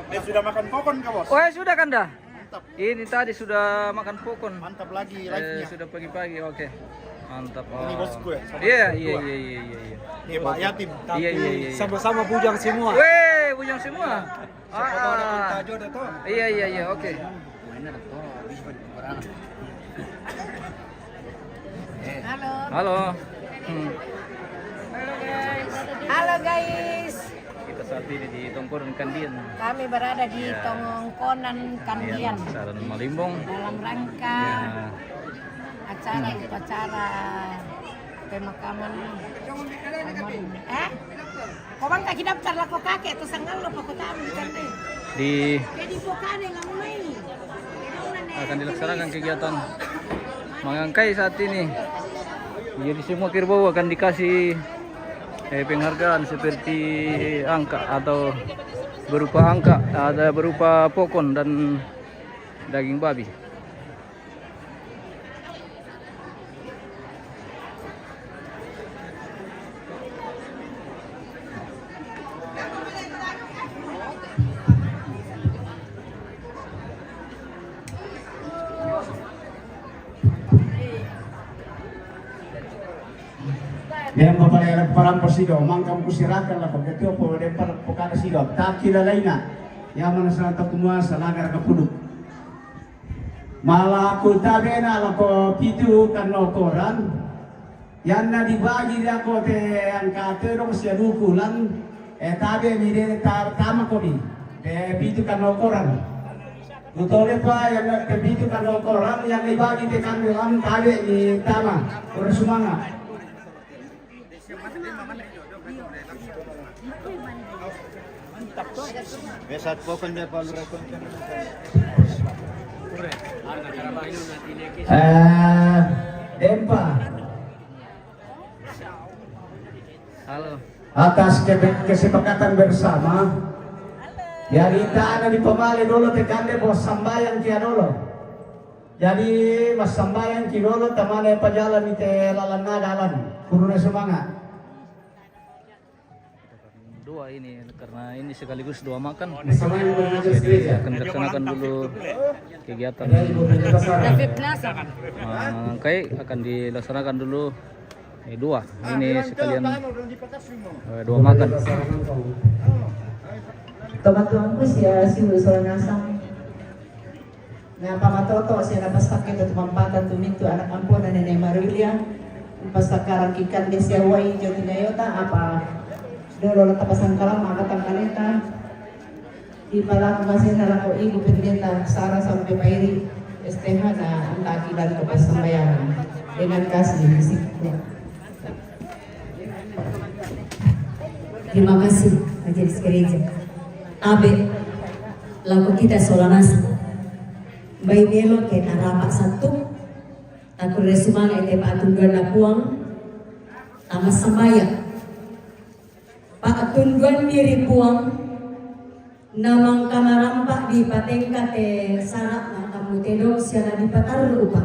Eh, sudah makan pokon kah, Bos? Oh, ya sudah kan dah? Mantap. Ini tadi sudah makan pokon. Mantap lagi eh, live-nya. Sudah pagi-pagi, oke. Mantap. Ini bosku ya. Iya, iya, iya, iya, iya, iya. Ini Pak Yatim. Iya, iya, iya, iya. Sama-sama bujang semua. Weh, bujang semua. Siapa tahu ada kontak jodoh tuh. Iya, iya, iya, oke. Halo. Halo. Hmm. Halo guys. Kita saat ini di Tongkonan Kandian. Kami berada di ya. Tongkonan Kandian. Saran Malimbong. Dalam rangka ya. Acara hmm. Upacara pemakaman. Eh? Kau bang kaki daftar lah kau kakek tu sangat lo kau tamu kan deh. Di. Jadi bukan yang main. Akan dilaksanakan kegiatan mangangkai saat ini. Jadi semua kerbau akan dikasih eh, penghargaan seperti angka atau berupa angka, ada berupa pokon dan daging babi. Yang bapak daerah parampo sido, mangkam kusirahkan lah, ketua po dempar pokada sido. Tapi lalaina, yang mana sana takumua, sana gara kapuduk. Mala ku tabena lako pitu kano koran. Yanna dibagi lako te angka tedong sia dukulan. Eh tabe mi de ta, tama kodi. Te pitu kano koran. Utole pa yang kepitu kan koran yang dibagi tekan dalam tabe ni tama. Orang semangat. Besat pokon dia palu rekon. Eh, Dempa. Halo. Atas ke-, kesepakatan bersama. Jadi tana di pamale dolo tekande bos sambayang kia dolo. Jadi mas sambayang ki dolo tamane pajalan ite lalan na dalan. Kuruna semangat. Dua ini karena ini sekaligus dua makan. Jadi akan dilaksanakan dulu kegiatan. Ah, kai akan dilaksanakan dulu eh, dua. Ini sekalian eh, dua makan. Tomat tuangku sia siu sola nasang. Na pamatoto sia na pasake tu mampatan tu mintu anak ampona nene Marulia. Pasakarang ikan de sia wai joti na yota apa dolo la tapasangkalang maka tangkaleta. Di palaku masih na lako ibu pendeta Sara sampai pairi S T H na antaki dan kepasambayangan dengan kasih di sini. Terima kasih, Majelis Gereja. Tabe, lako kita sola nasang. Bai melo ke tarapa satu. Takure sumanga ite pa'atunduan na Puang. Tama sambaya. Pa'atunduan diri Puang. Na mangkamarampa di patengka te sara na kamu tedong sia na dipatarru upa.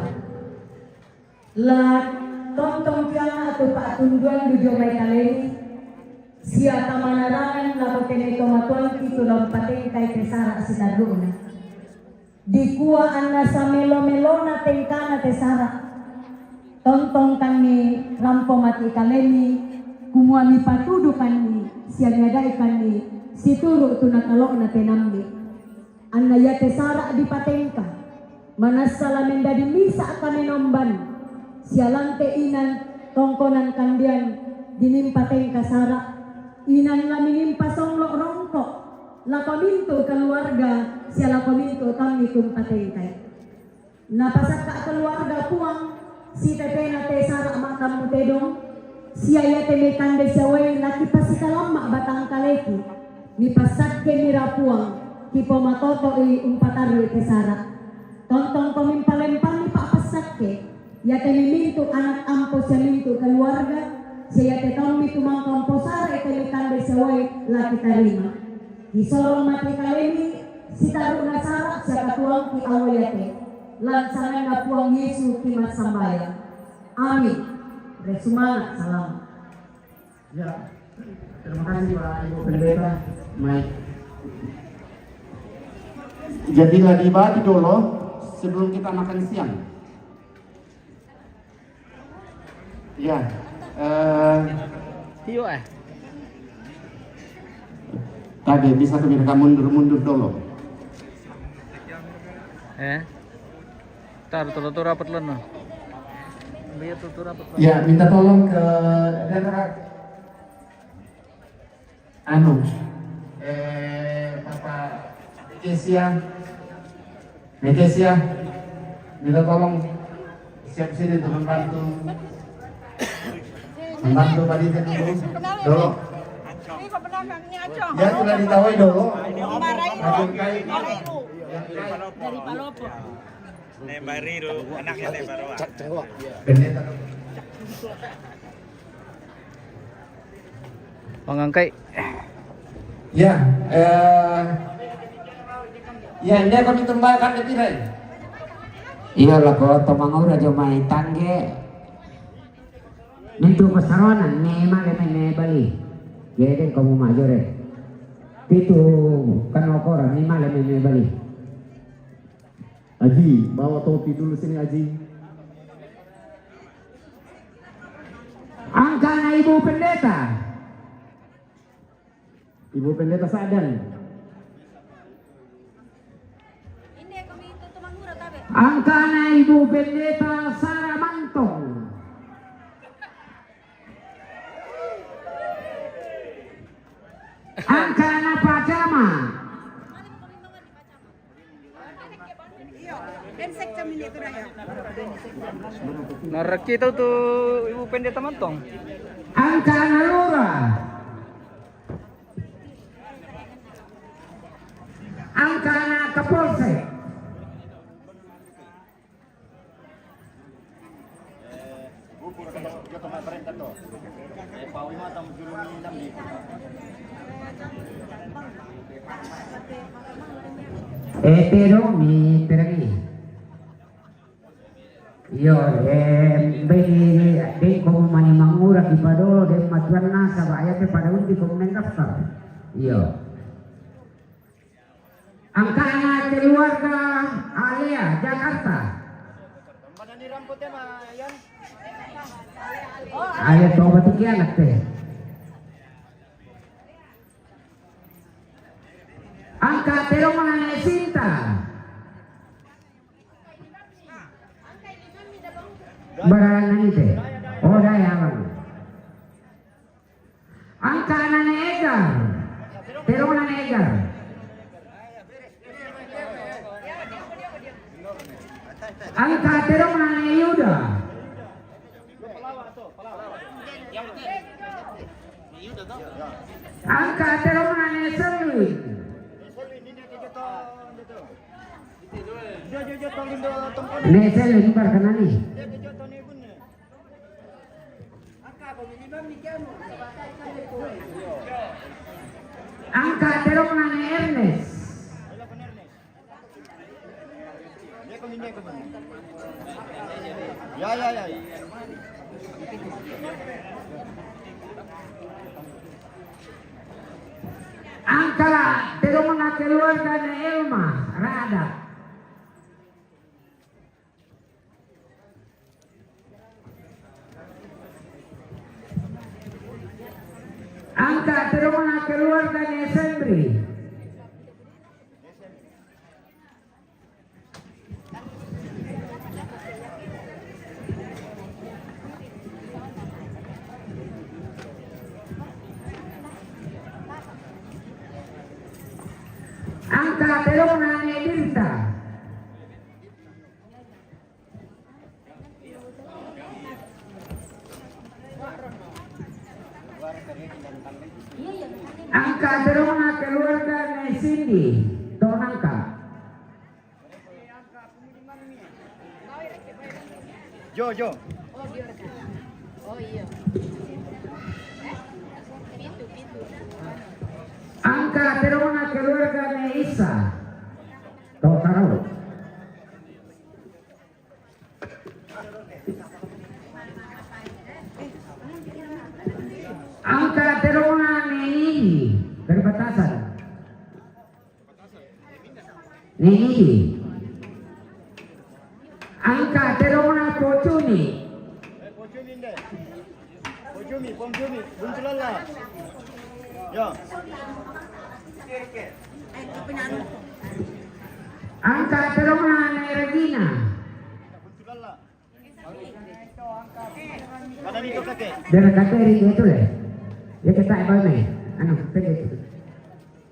La tontong kiana tu pa'atunduan du dio mai kalemi, sia kamanarangan lako te mai tomatuangki tu lao patengkai te sara sitarru'na. Dikua anna samelo-melona tengkana te sara. Tontongkanni rampo mati kalemi, kumua mipatudukanni sia miadaikanni situru tu nakalo'na tenammi. Anna iate sara dipatengka, manassa la mendadi misa kamenomban, sia lante inan tongkonan kandian dinimpa tengka sara, inan la minimpa songlo rongko, lako mintu keluarga, sia lako mintu tammi kumpatengkai. Napasakka keluarga Puang, sitepena te sara ma'tammu tedong, sia iate mai kande sia wai laki pasikalamma batang kaleki, mipassakke mira Puang, kipomatoto'i umpatarrui te sara. Tontongko mimpalempanni pa'passakke, iate mimintu anak ampo sia mintu keluarga, sia iate tommi tumangko mposara ite mai kande sia wai laki tarima. Kisorong mati kalemi, sitaru'na sara sia katuangki allo iate. Lan sanganna Puang Yesu kimassambaya. Amin. Resumanga, salam. Ya, terima kasih Pak Ibu Pendeta. Baik. Jadi lagi bagi dulu sebelum kita makan siang. Ya, eh, Iyo eh. Tadi bisa kami rekam mundur-mundur dulu. Eh. Tar, tutur rapat leno. Biar tutur rapat. Ya, minta tolong ke daerah anu, eh, Bapak Kesia, Kesia, minta tolong siap sini untuk membantu, membantu panitia dulu, dulu. Ya, sudah ditawai dulu. Makin kai. Dari Palopo. Nembariru, anaknya Nembaroa. Pendeta. Pangangkai. Ya, eh, ya, dia kami tembakkan di tirai. Iya, lako to mangura jo mai tangge. Nitu pasaronan ne male mai ne bali. Gede kamu majore. Pitu kan okora ne male mai ne bali. Aji, bawa topi dulu sini, Aji. Angkana Ibu Pendeta. Ibu Pendeta Sadan. Angkana Ibu Pendeta Sara Mantong. Angkana Pacama. Narakita tu Ibu Pendeta Mantong. Angka na lura. Angka na kapolsek. E, pero mi pergi. Iyo, eh, be, be, ko mani mangura ki padolo, de matuan nasa ba, ya pe pada undi ko mendaftar. Iyo. Angka na keluarga Alea, Jakarta. Alea toba tikiana te. Angka terong na ne Sinta. Bara nani te? Oh, dai abang. Angka na ne Egar. Terong na ne Egar. Angka terong na ne Yuda. Angka terong na ne Selwyn. Ne Selwyn, bar kanani. Angka terong na ne Ernest. Ya, ya, ya. Angka terong na keluarga ne Elma, Rada. Angka terong na keluarga ne Sembri. Angka terong na ne Dirta. Angka terong na keluarga ne Cindy, tong angka. Jo, jo. Oh, iya. Angka terong na keluarga ne Isa, tong karau. Angka terong na ne Ihi, perbatasan. Ne Ihi. Angka terong na Pocuni. Pom Jumi, Pom Jumi, Bunculala. Ya. Angka terong na ne Regina. Mana ni tu kake? Dari kake ri itu le. Ya kita apa ni? Anu, pede itu.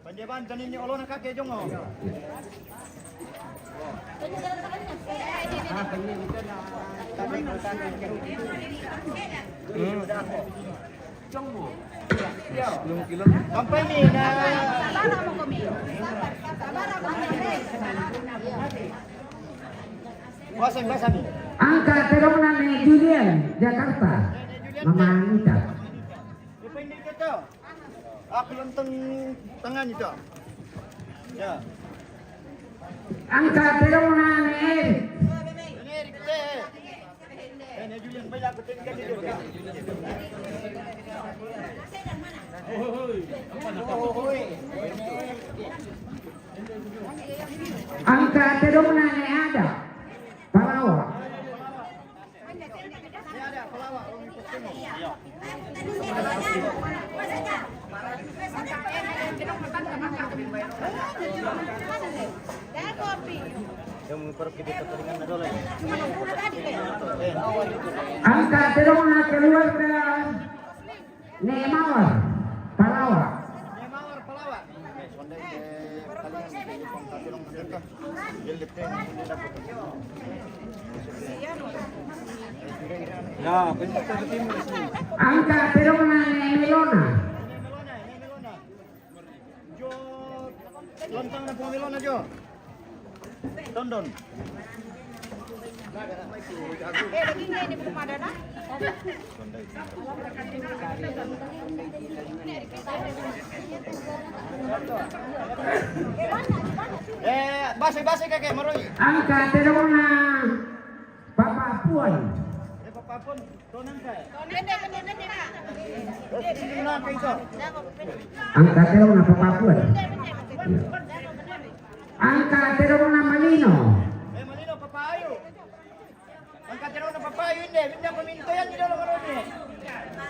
Panjaban tani ni olona kake jongo. Sampai ni na. Puasa, puasa ni. Angka terong na ne Julian, Jakarta. Mama Anita. Apa yang tentang tangan itu? Ya. Angka terong na ne Erik. Ini Erik te. Ini Julian, banyak betul kan itu. Angka terong na ne Ada. Palawa. Angka terong na keluarga ne Mawar, Palawa. Ne Mawar, Palawa. Sonde ke paling yang penting kong kaki dong pendeta. Dia letih. Ya, pintu timur sini. Angka terongna ne Melona. Jo, lontang na pung Melona, Jo. Tondon. Eh, basi, basi, kake, maroi. Angka terongna Papa Puan. Eh, Papa Puan. Angka terongna Papa Puan. Angka terongna Malino. Eh, Malino, Papa Ayu. Angka terongna Papa Ayu inde, minda pamintoyan di dalam rode.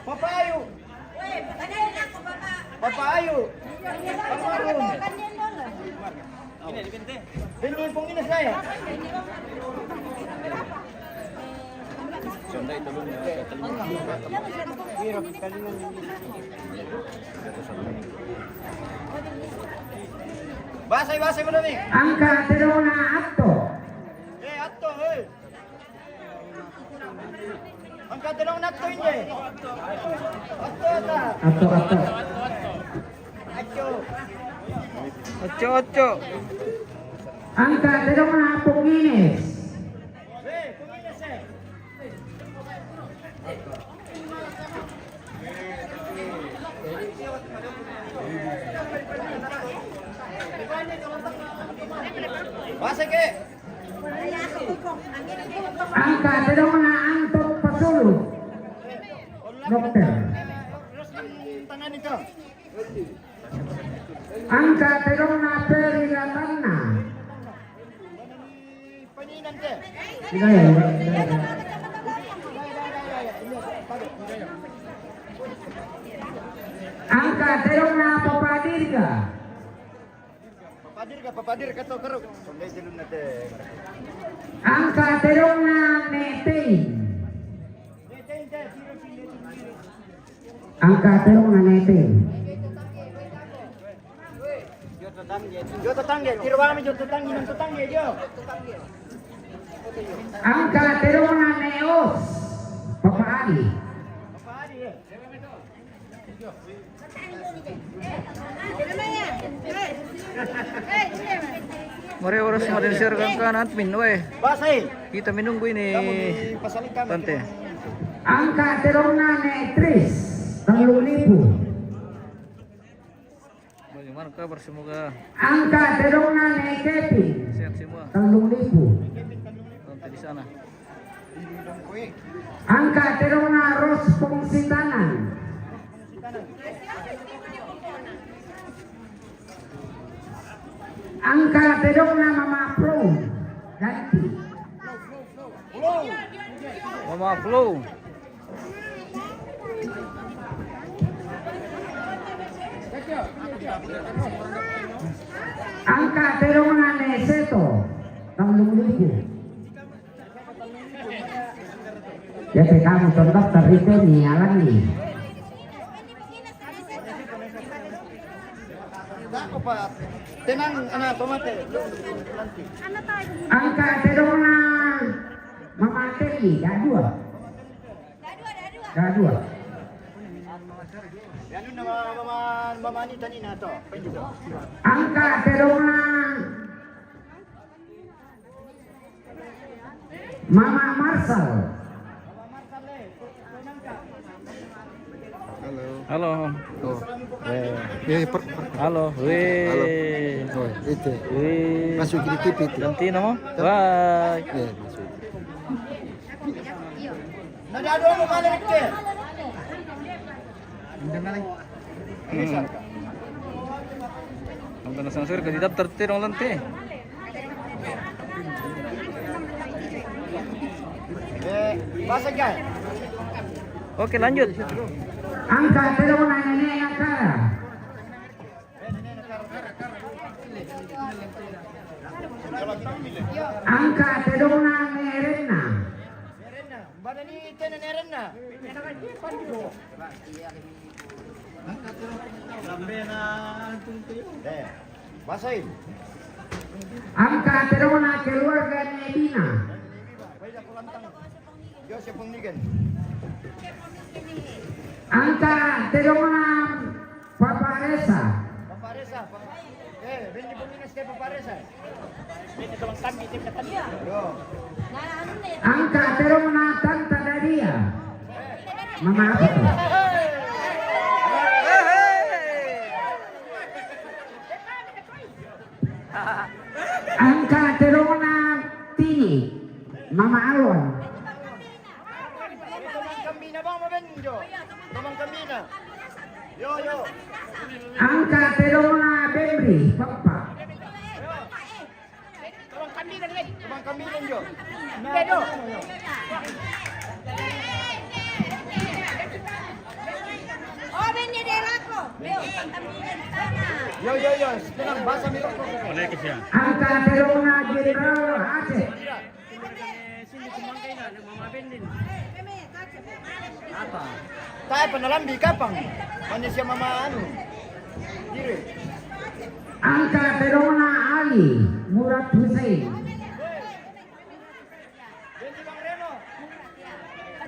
Papa Ayu. Papa Ayu. Almarhum. Ini pung ini saya. Basai, basai, mana ni? Angka terongna Atto. Eh, Atto, eh. Angka terongna Atto inde. Atto, Atto. Atto, Atto. Atto. Atto, Atto. Angka terongna Pungines. Eh, Pungines, eh. Basai ke. Angka terongna Anto Pasulu. Dokter. Angka terongna Peri Latanna. Iya, iya, iya. Angka terongna Papa Dirga. Papa Dirga, Papa Dirga, to keruk. Angka terongna Netein. Angka terongna Netein. Jo tetangga, tiru ami jo tetangga, nang tetangga jo. Angka terongna Neos. Papa Adi. Papa Adi, eh. Mari urus maden share kan, kan admin, weh. Basai. Kita menunggu ini. Kamu di pasal ikan, Tante. Angka terongna Ne Tris, tellung lipu. Bagaimana kabar? Semoga angka terongna Ne Kevin, sehat semua. Tellung lipu. Tante di sana. Angka terongna Ros Pungsitanan. Angka terongna Mama Pro. Ganti. Mama Pro. Angka terongna Ne Seto. Tellung lipu. Ya, te kamu tondok terite ni alang ni. Tenang, anak tomate. Angka terongna Mama Teli, dah dua. Dah dua. Anu nama mama, mama ni tani na to. Angka terongna Mama Marsal. Halo. Halo. Oh. Eh. Eh, per, per. Halo. Weh. Halo. Oh, itu. Weh. Masuk di T V itu. Ganti nama? Bye. Eh, masuk. Nada dua mau balik ke? Hmm. Ang tanah sangsir ka di daftar te dong, Tante. Eh, basa, guys. Oke, lanjut. Angka terongna Nene Nakara. Angka terongna Ne Renna. Bada ni tene Ne Renna. Eh, basain. Angka terongna keluarga Ne Dina. Joseph Pengdigen. Angka tedongna Papa Resa. Papa Resa, Papa. Eh, bendi peminas ke Papa Resa. Bendi tolong kami, dia kata dia. Yo. Angka tedongna Tanta Dadia. Mama apa tu? Angka tedongna Tini, Mama Alwan. Angka tedongna Bemri, Papa. Yo, yo, yo, tenang, bahasa mi rokok. Angka tedongna Jenderal Aceh. Apa? Tae panalambi kapang. Manusia mama anu. Dire. Angka tedongna Ali Murad Hussein.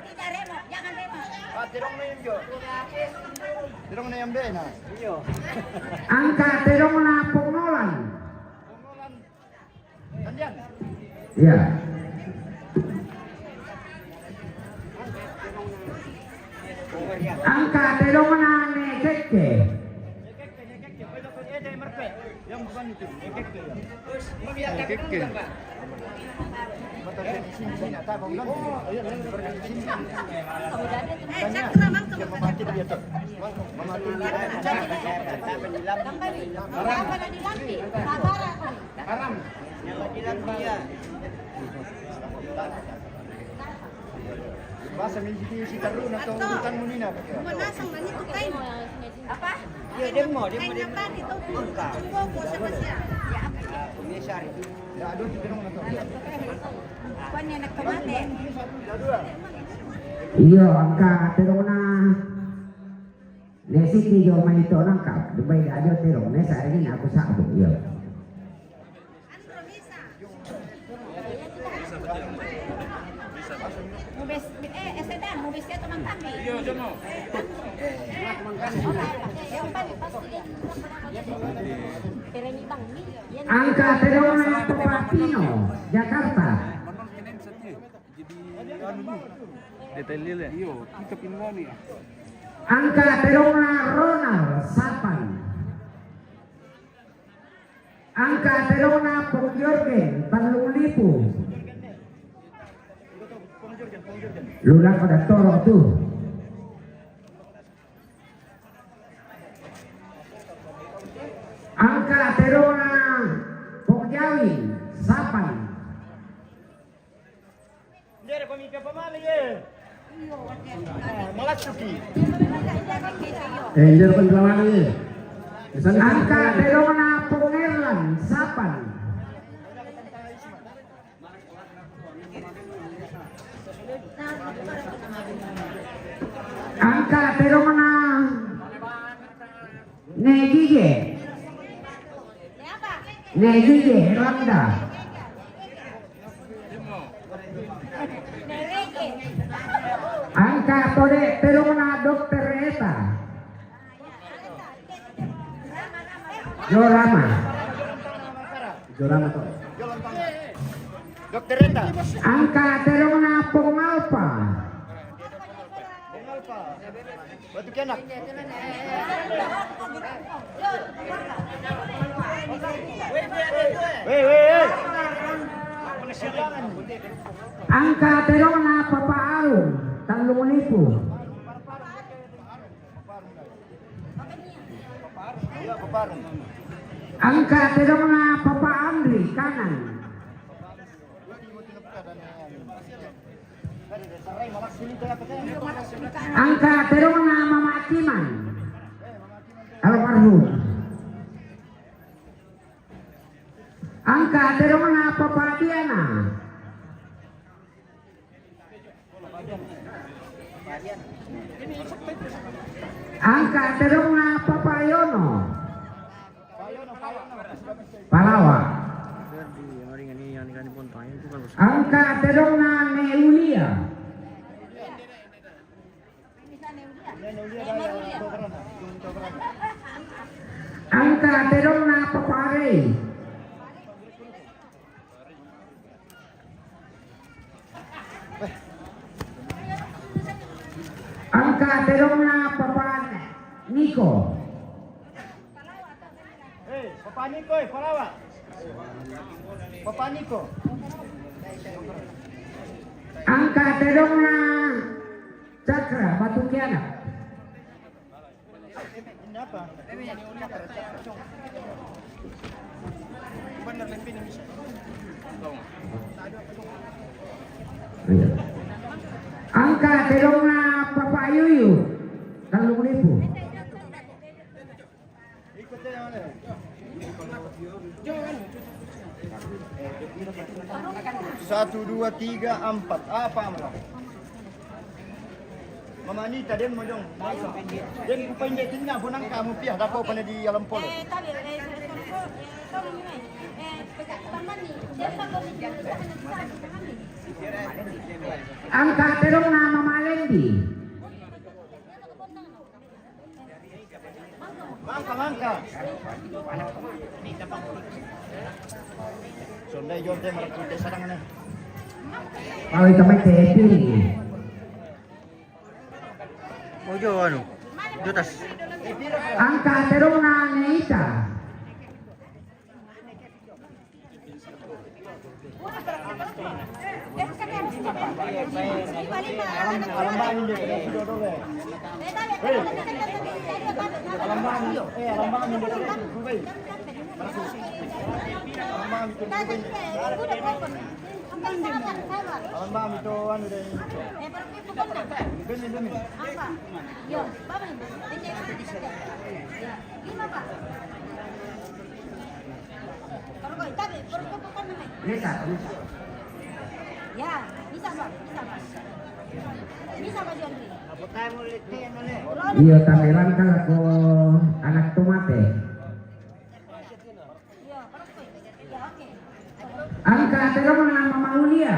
Tidak remo, jangan remo. Ah, tedongna yang jo. Tedongna yang bena. Angka tedongna Pongolan. Pongolan. Andian. Ya. Angka tedongna Ne Kekke. Yang bukan itu. Ne Kekke. Haram. Bahasa mi si, si taru na to urutan mu nina. Apa? Iya, demo, demo, demo. Apa itu? Tunggu, siapa sih? Ya, apa? Komisar itu. Ya, aduh, kita dong, atau? Bukan anak kematian. Iyo, angka tedongna Ne Siti jo mai to nangkap. Dumai da jo tedong, ne sa ini aku sabu, iyo. Mubes, eh, Esedan, mubes ya teman kami. Iya, Jono. Yang paling pasti dia. Angka tedongna Papa Tino, Jakarta. Jadi, anu, detail dia. Iyo, kita pindah nih. Angka tedongna Ronald Sapan. Angka tedongna Pong Jorgen, Tanjung Lipu. Lu dapat dah torok tu. Angka tedongna Pong Jawi, Sapan. Ndere pamika pamale ye. Malasuki. Eh, ndere pamika pamale ye. Angka tedongna Pong Erlan, Sapan. Angka tedongna Ne Gige. Ne Gige, Erlangga. Angka tode tedongna Dokter Eta. Jorama. Jorama to. Dokter Eta. Angka tedongna Pong Alpa. Batu kianak. Weh, weh, weh. Angka tedongna Papa Arung, Tanjung Lipu. Angka tedongna Papa Andri, Kanan. Angka tedongna Mama Atiman, almarhum. Angka tedongna Papa Diana. Angka tedongna Papa Yono. Palawa. Angka tedongna Ne Ulia. Angka tedong na Papa Arei. Angka tedong na Papa Niko. Eh, Papa Niko, eh, Palawa. Papa Niko. Angka tedong na Cakra Batu Kianak. Ini apa? Iya. Angka tedong na Papa Yuyu. Kalung Lipu. Satu, dua, tiga, empat. Apa, Amra? Mama Anita, den mo dong. Den ku painjek tinna, bonang kamu pia, dako pane di alam polo. Angka tedong na Mama Lendi. Mangka, mangka. Sondai jonte marapute sarang ne. Kalau itu main tepi. Ojo anu. Jotas. Angka tedong na Neita. Bisa, bisa. Ya, bisa, Pak. Bisa, Pak. Bisa, Pak Jondri. Iya, tamerang kalau anak tomate. Iya, oke. Angka tedong na Mama Ulia.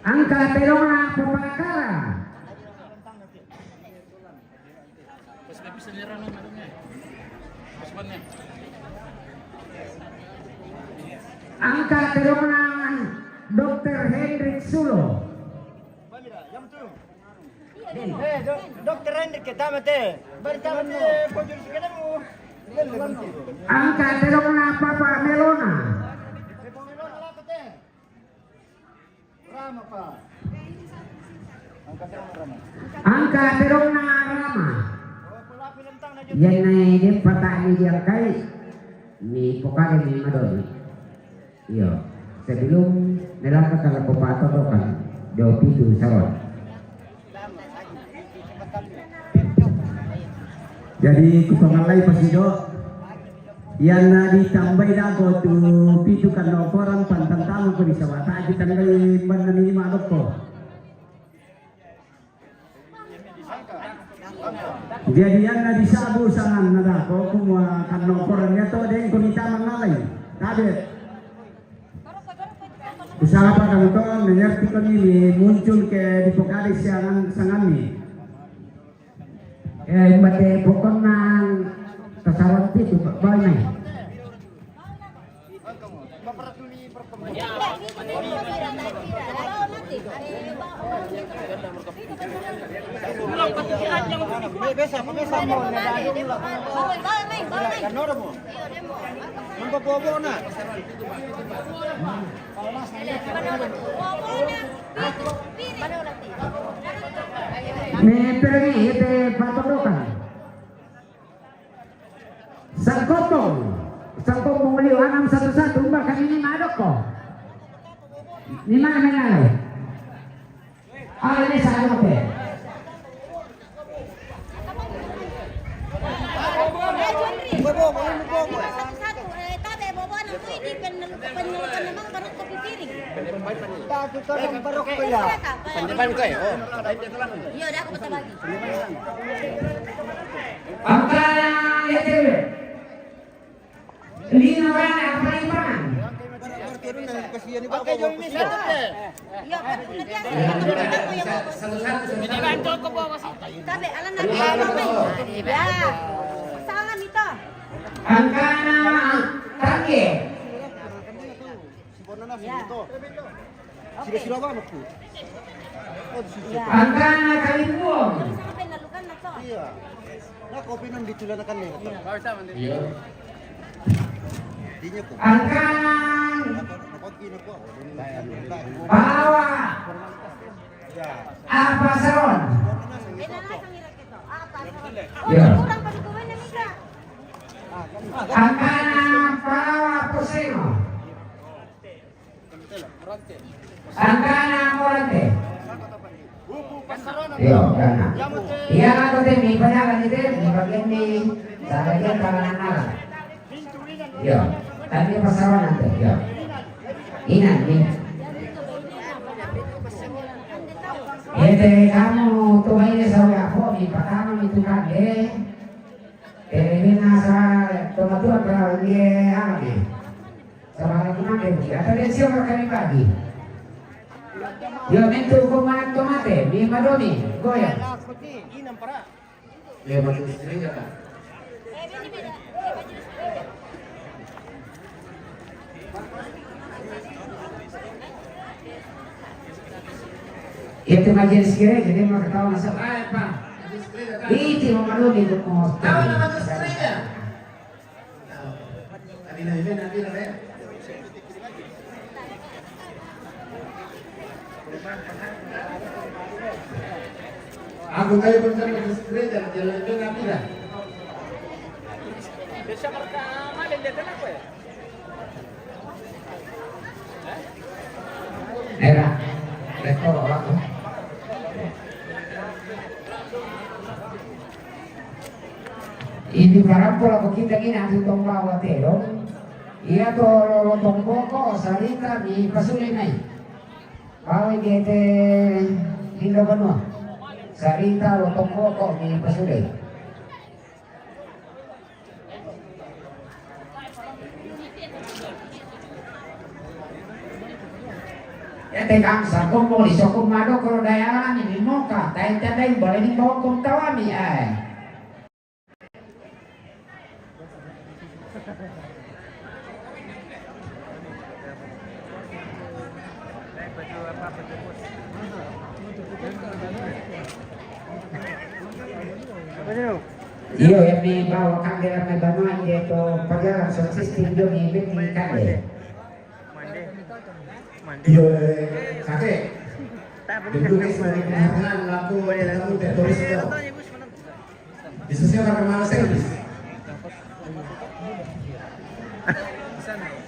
Angka tedong na Papa Kara. Angka tedong na Dokter Hendrik Sulo. Eh, do-, dokter Hendrik, kita mate. Bari kita mate, pojok sekedemu. Angka tedong na Papa Melona. Rama, Pak. Angka tedong na Rama. Angka tedong na Rama. Yang naik di patah ni dia kai. Ni pokale ni madoni. Iyo, sebelum melaka kalau ko patotokan, jo pitu saron. Jadi, kupangalai pasido, iyan na ditambai dako tu pitu kan nokoran pantantama ko di sabata kita ngai banna ni madokko. Jadi iyan na disabu sangan na dako, kumua kan nokoran iyan to, deng ko mita mangalai. Tabe. Usaha pa kan to, mengerti ko ni muncul ke di pokade sangan, sangan ni. Eh, bate pokokna tasaron itu, Bang, nih. Ni pergi ite patodokan. Sangkopong, sangkopong liu anam satu satu, umba kami ni madokko. Ni mana mengalai? Ah, ini sangkope. Angka yang itu. Lino rana apa ipan? Oke, Jong Mister. Iya, Pak. Nanti aku satu-satu. Tabe, alam nanti. Ya. Salam itu. Angkana tangke. Ya. Sila-sila ba, Makku? Oh, di sini. Iya. Angkana kalimbuong. Iya. Nah, kopi nang ditulanakan nih. Iya. Dinya ko. Angkana. Apa, apa gini ko? Bawa. Ya. Apa saron? Iya. Angkana bawa pusino. Angkana morante. Iyo, kana. Iya, aku te mi panyalan ni te, mi bagian ni, sa bagian tangan anak. Iyo, tapi pasaran nanti, iyo. Ina, ni. Ete kamu tu baile sa uga po, mi patama mi tu kande. Ete mina sa tomatuan para uge anak ni. Sa mara kumande ugi. Ata den siya mara kami bagi. Yo, mentu ko manang tomate, mi madomi, goya. Yo, matu sering ka. Yo, te majelis gereja, dia mau ketawa masa, ah, apa? Iti mau madomi ko mo. Tahu nama tu sering ka? Aku tahu pun kan ada sekretar jalan itu nggak pindah. Era, rektor orang. Ini para pola ko kita gini atu tomba watero. Iya to lo, lo tomboko sarita mi pasule mai. Bawa gete lindo banua. Sarita lo tomboko mi pasule. Ya te kang sa kombo di sokong mado koro daya alami mi moka. Tai tadai boleh di bawah kong tawami, eh. Iyo, yang mi bawa kandela mai banua inde to pagalan sound system jo mi beti kande. Iyo, eh, kake. Bentuk es mari penghargaan laku tamu te turis to. Bisa siapa nama saya?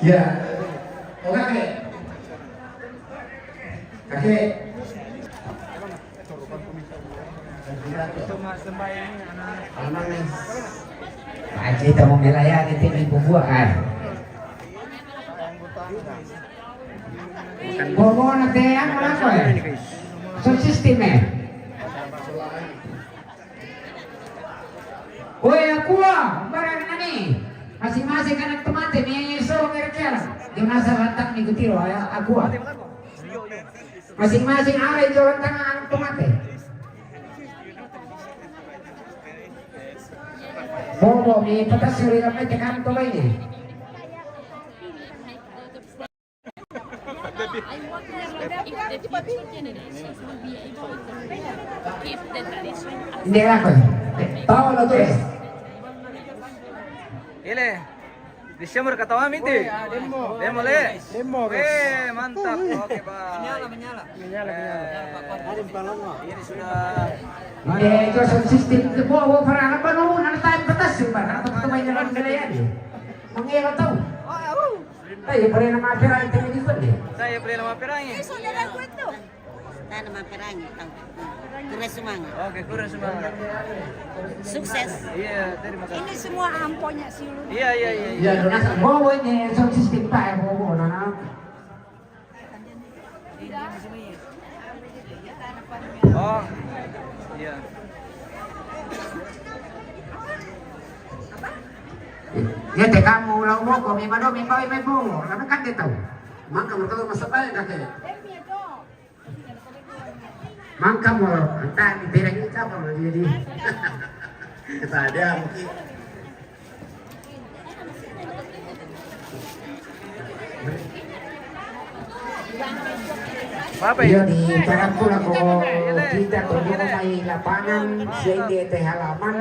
Ya. Oke. Oke. Aji tamu melayani timi pembuat. Bobo na te anu lako eh. Sound system eh. Oe, akua, barang nani. Masing-masing anak tomate ni soro merkeran. Di masa lantak ni kutiro, ya, akua. Masing-masing ala itu lantak anak tomate. Bobo, mi patas suri ramai tekan to ini. If the future generations will be able to keep the tradition as Ndera ko. Paolo Torres. Ile, December katawa miti. Demo le. Demo, guys. Eh, mantap. Oke, Pak. Menyala, menyala. Menyala, menyala. Eh, ini sudah. Ini sound system. Bo, bo, para apa no, nang time batas sih, Pak. Apa kita main dalam gaya ini? Mangelo tahu. Saya pernah nama Perangi tadi di sini. Saya pernah nama Perangi. Eh, saudara gue tuh. Saya nama Perangi, tahu. Kura Sumanga. Oke, Kura Sumanga. Sukses. Iya, terima kasih. Ini semua amponya si Lulu. Iya, iya, iya, iya. Iya, donasi. Bobo ini sound system, Pak, ya, bobo, nah. Oh, iya. Dia te kamu lau boko, mi mado, mi bawa, mi bawa. Karena kan dia tahu. Maka mereka masa baik kakek. Mangka mo, entah di beda kita apa mau jadi. Kita ada mungkin. Apa ya? Iya, di tarang pula ko kita tunggu mai lapangan, sehingga te halaman.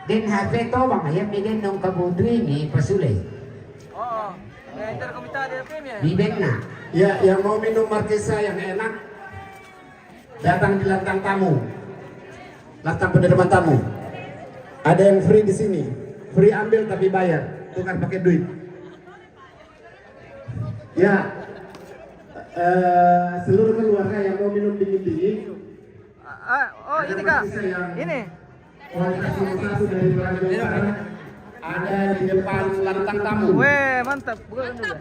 Den H P to bang, ya mi den nong kabutu ini pasule. Oh, oh. Eh, ntar komita ada P M ya? Di Ben na. Ya, yang mau minum markisa yang enak, datang di lantang tamu. Lantang penerimaan tamu. Ada yang free di sini. Free ambil tapi bayar. Tukar pakai duit. Ya. Eh, seluruh keluarga yang mau minum dingin-dingin. Ah, oh, ini kak. Ini. Kualitas nomor satu dari Raja Utara ada di depan lantang tamu. Weh, mantap. Bukan dulu.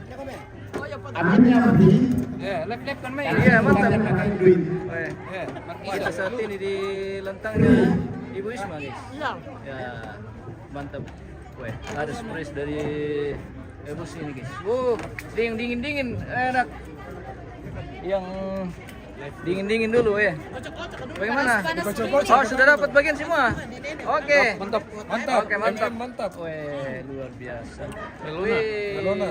Artinya lebih. Eh, lep-lep kan main. Iya, mantap. Pakai duit. Weh, eh, kita saat ini di lantangnya Ibu Isma, guys. Iya. Ya, mantap. Weh, ada surprise dari Ibu sini, guys. Wow, dingin, dingin, dingin, enak. Yang dingin-dingin dulu ya. Bagaimana? Oh, sudah dapat bagian semua? Oke. Mantap, mantap. Oke, mantap. M M mantap. Weh, luar biasa. Melona, wih. Melona.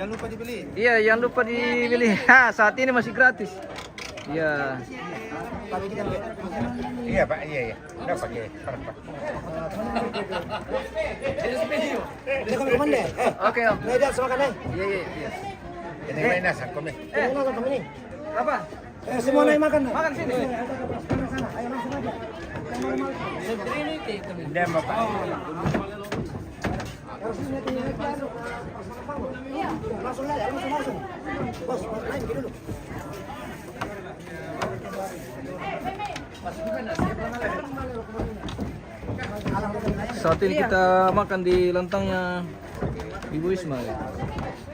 Jangan lupa dibeli. Iya, jangan lupa dibeli. Ha, saat ini masih gratis. Iya. Iya, Pak. Iya, iya. Udah pakai. Dia kalau kemana? Eh, oke, Om. Nah, dia sama kan, eh? Iya, iya, iya. Ini mainnya, sangkutnya. Eh, ini nonton temen ini. Apa? Eh, semua naik makan, dah. Makan sini. Ayo, langsung aja. Dia mau, Pak. Langsung aja, langsung, langsung. Langsung aja, langsung, langsung. Bos, bos, naik dulu. Saat ini kita makan di lantangnya Ibu Isma, ya.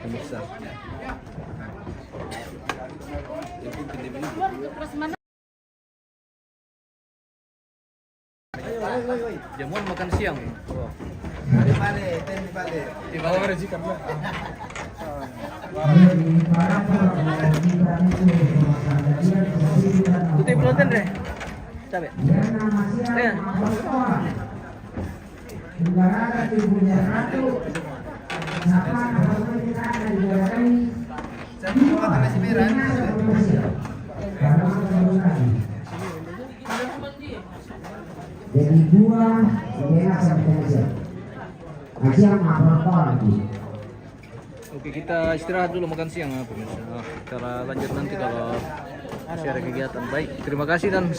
Pemirsa. Jamuan makan siang. Wah. Di bawah rezeki. Putih pelonten deh. Capek. Ya. Jadi dua, dia sama pengajar. Ngajar apa lagi? Oke, kita istirahat dulu makan siang, ya, pemirsa. Nah, kita lanjut nanti kalau masih ada kegiatan. Baik, terima kasih dan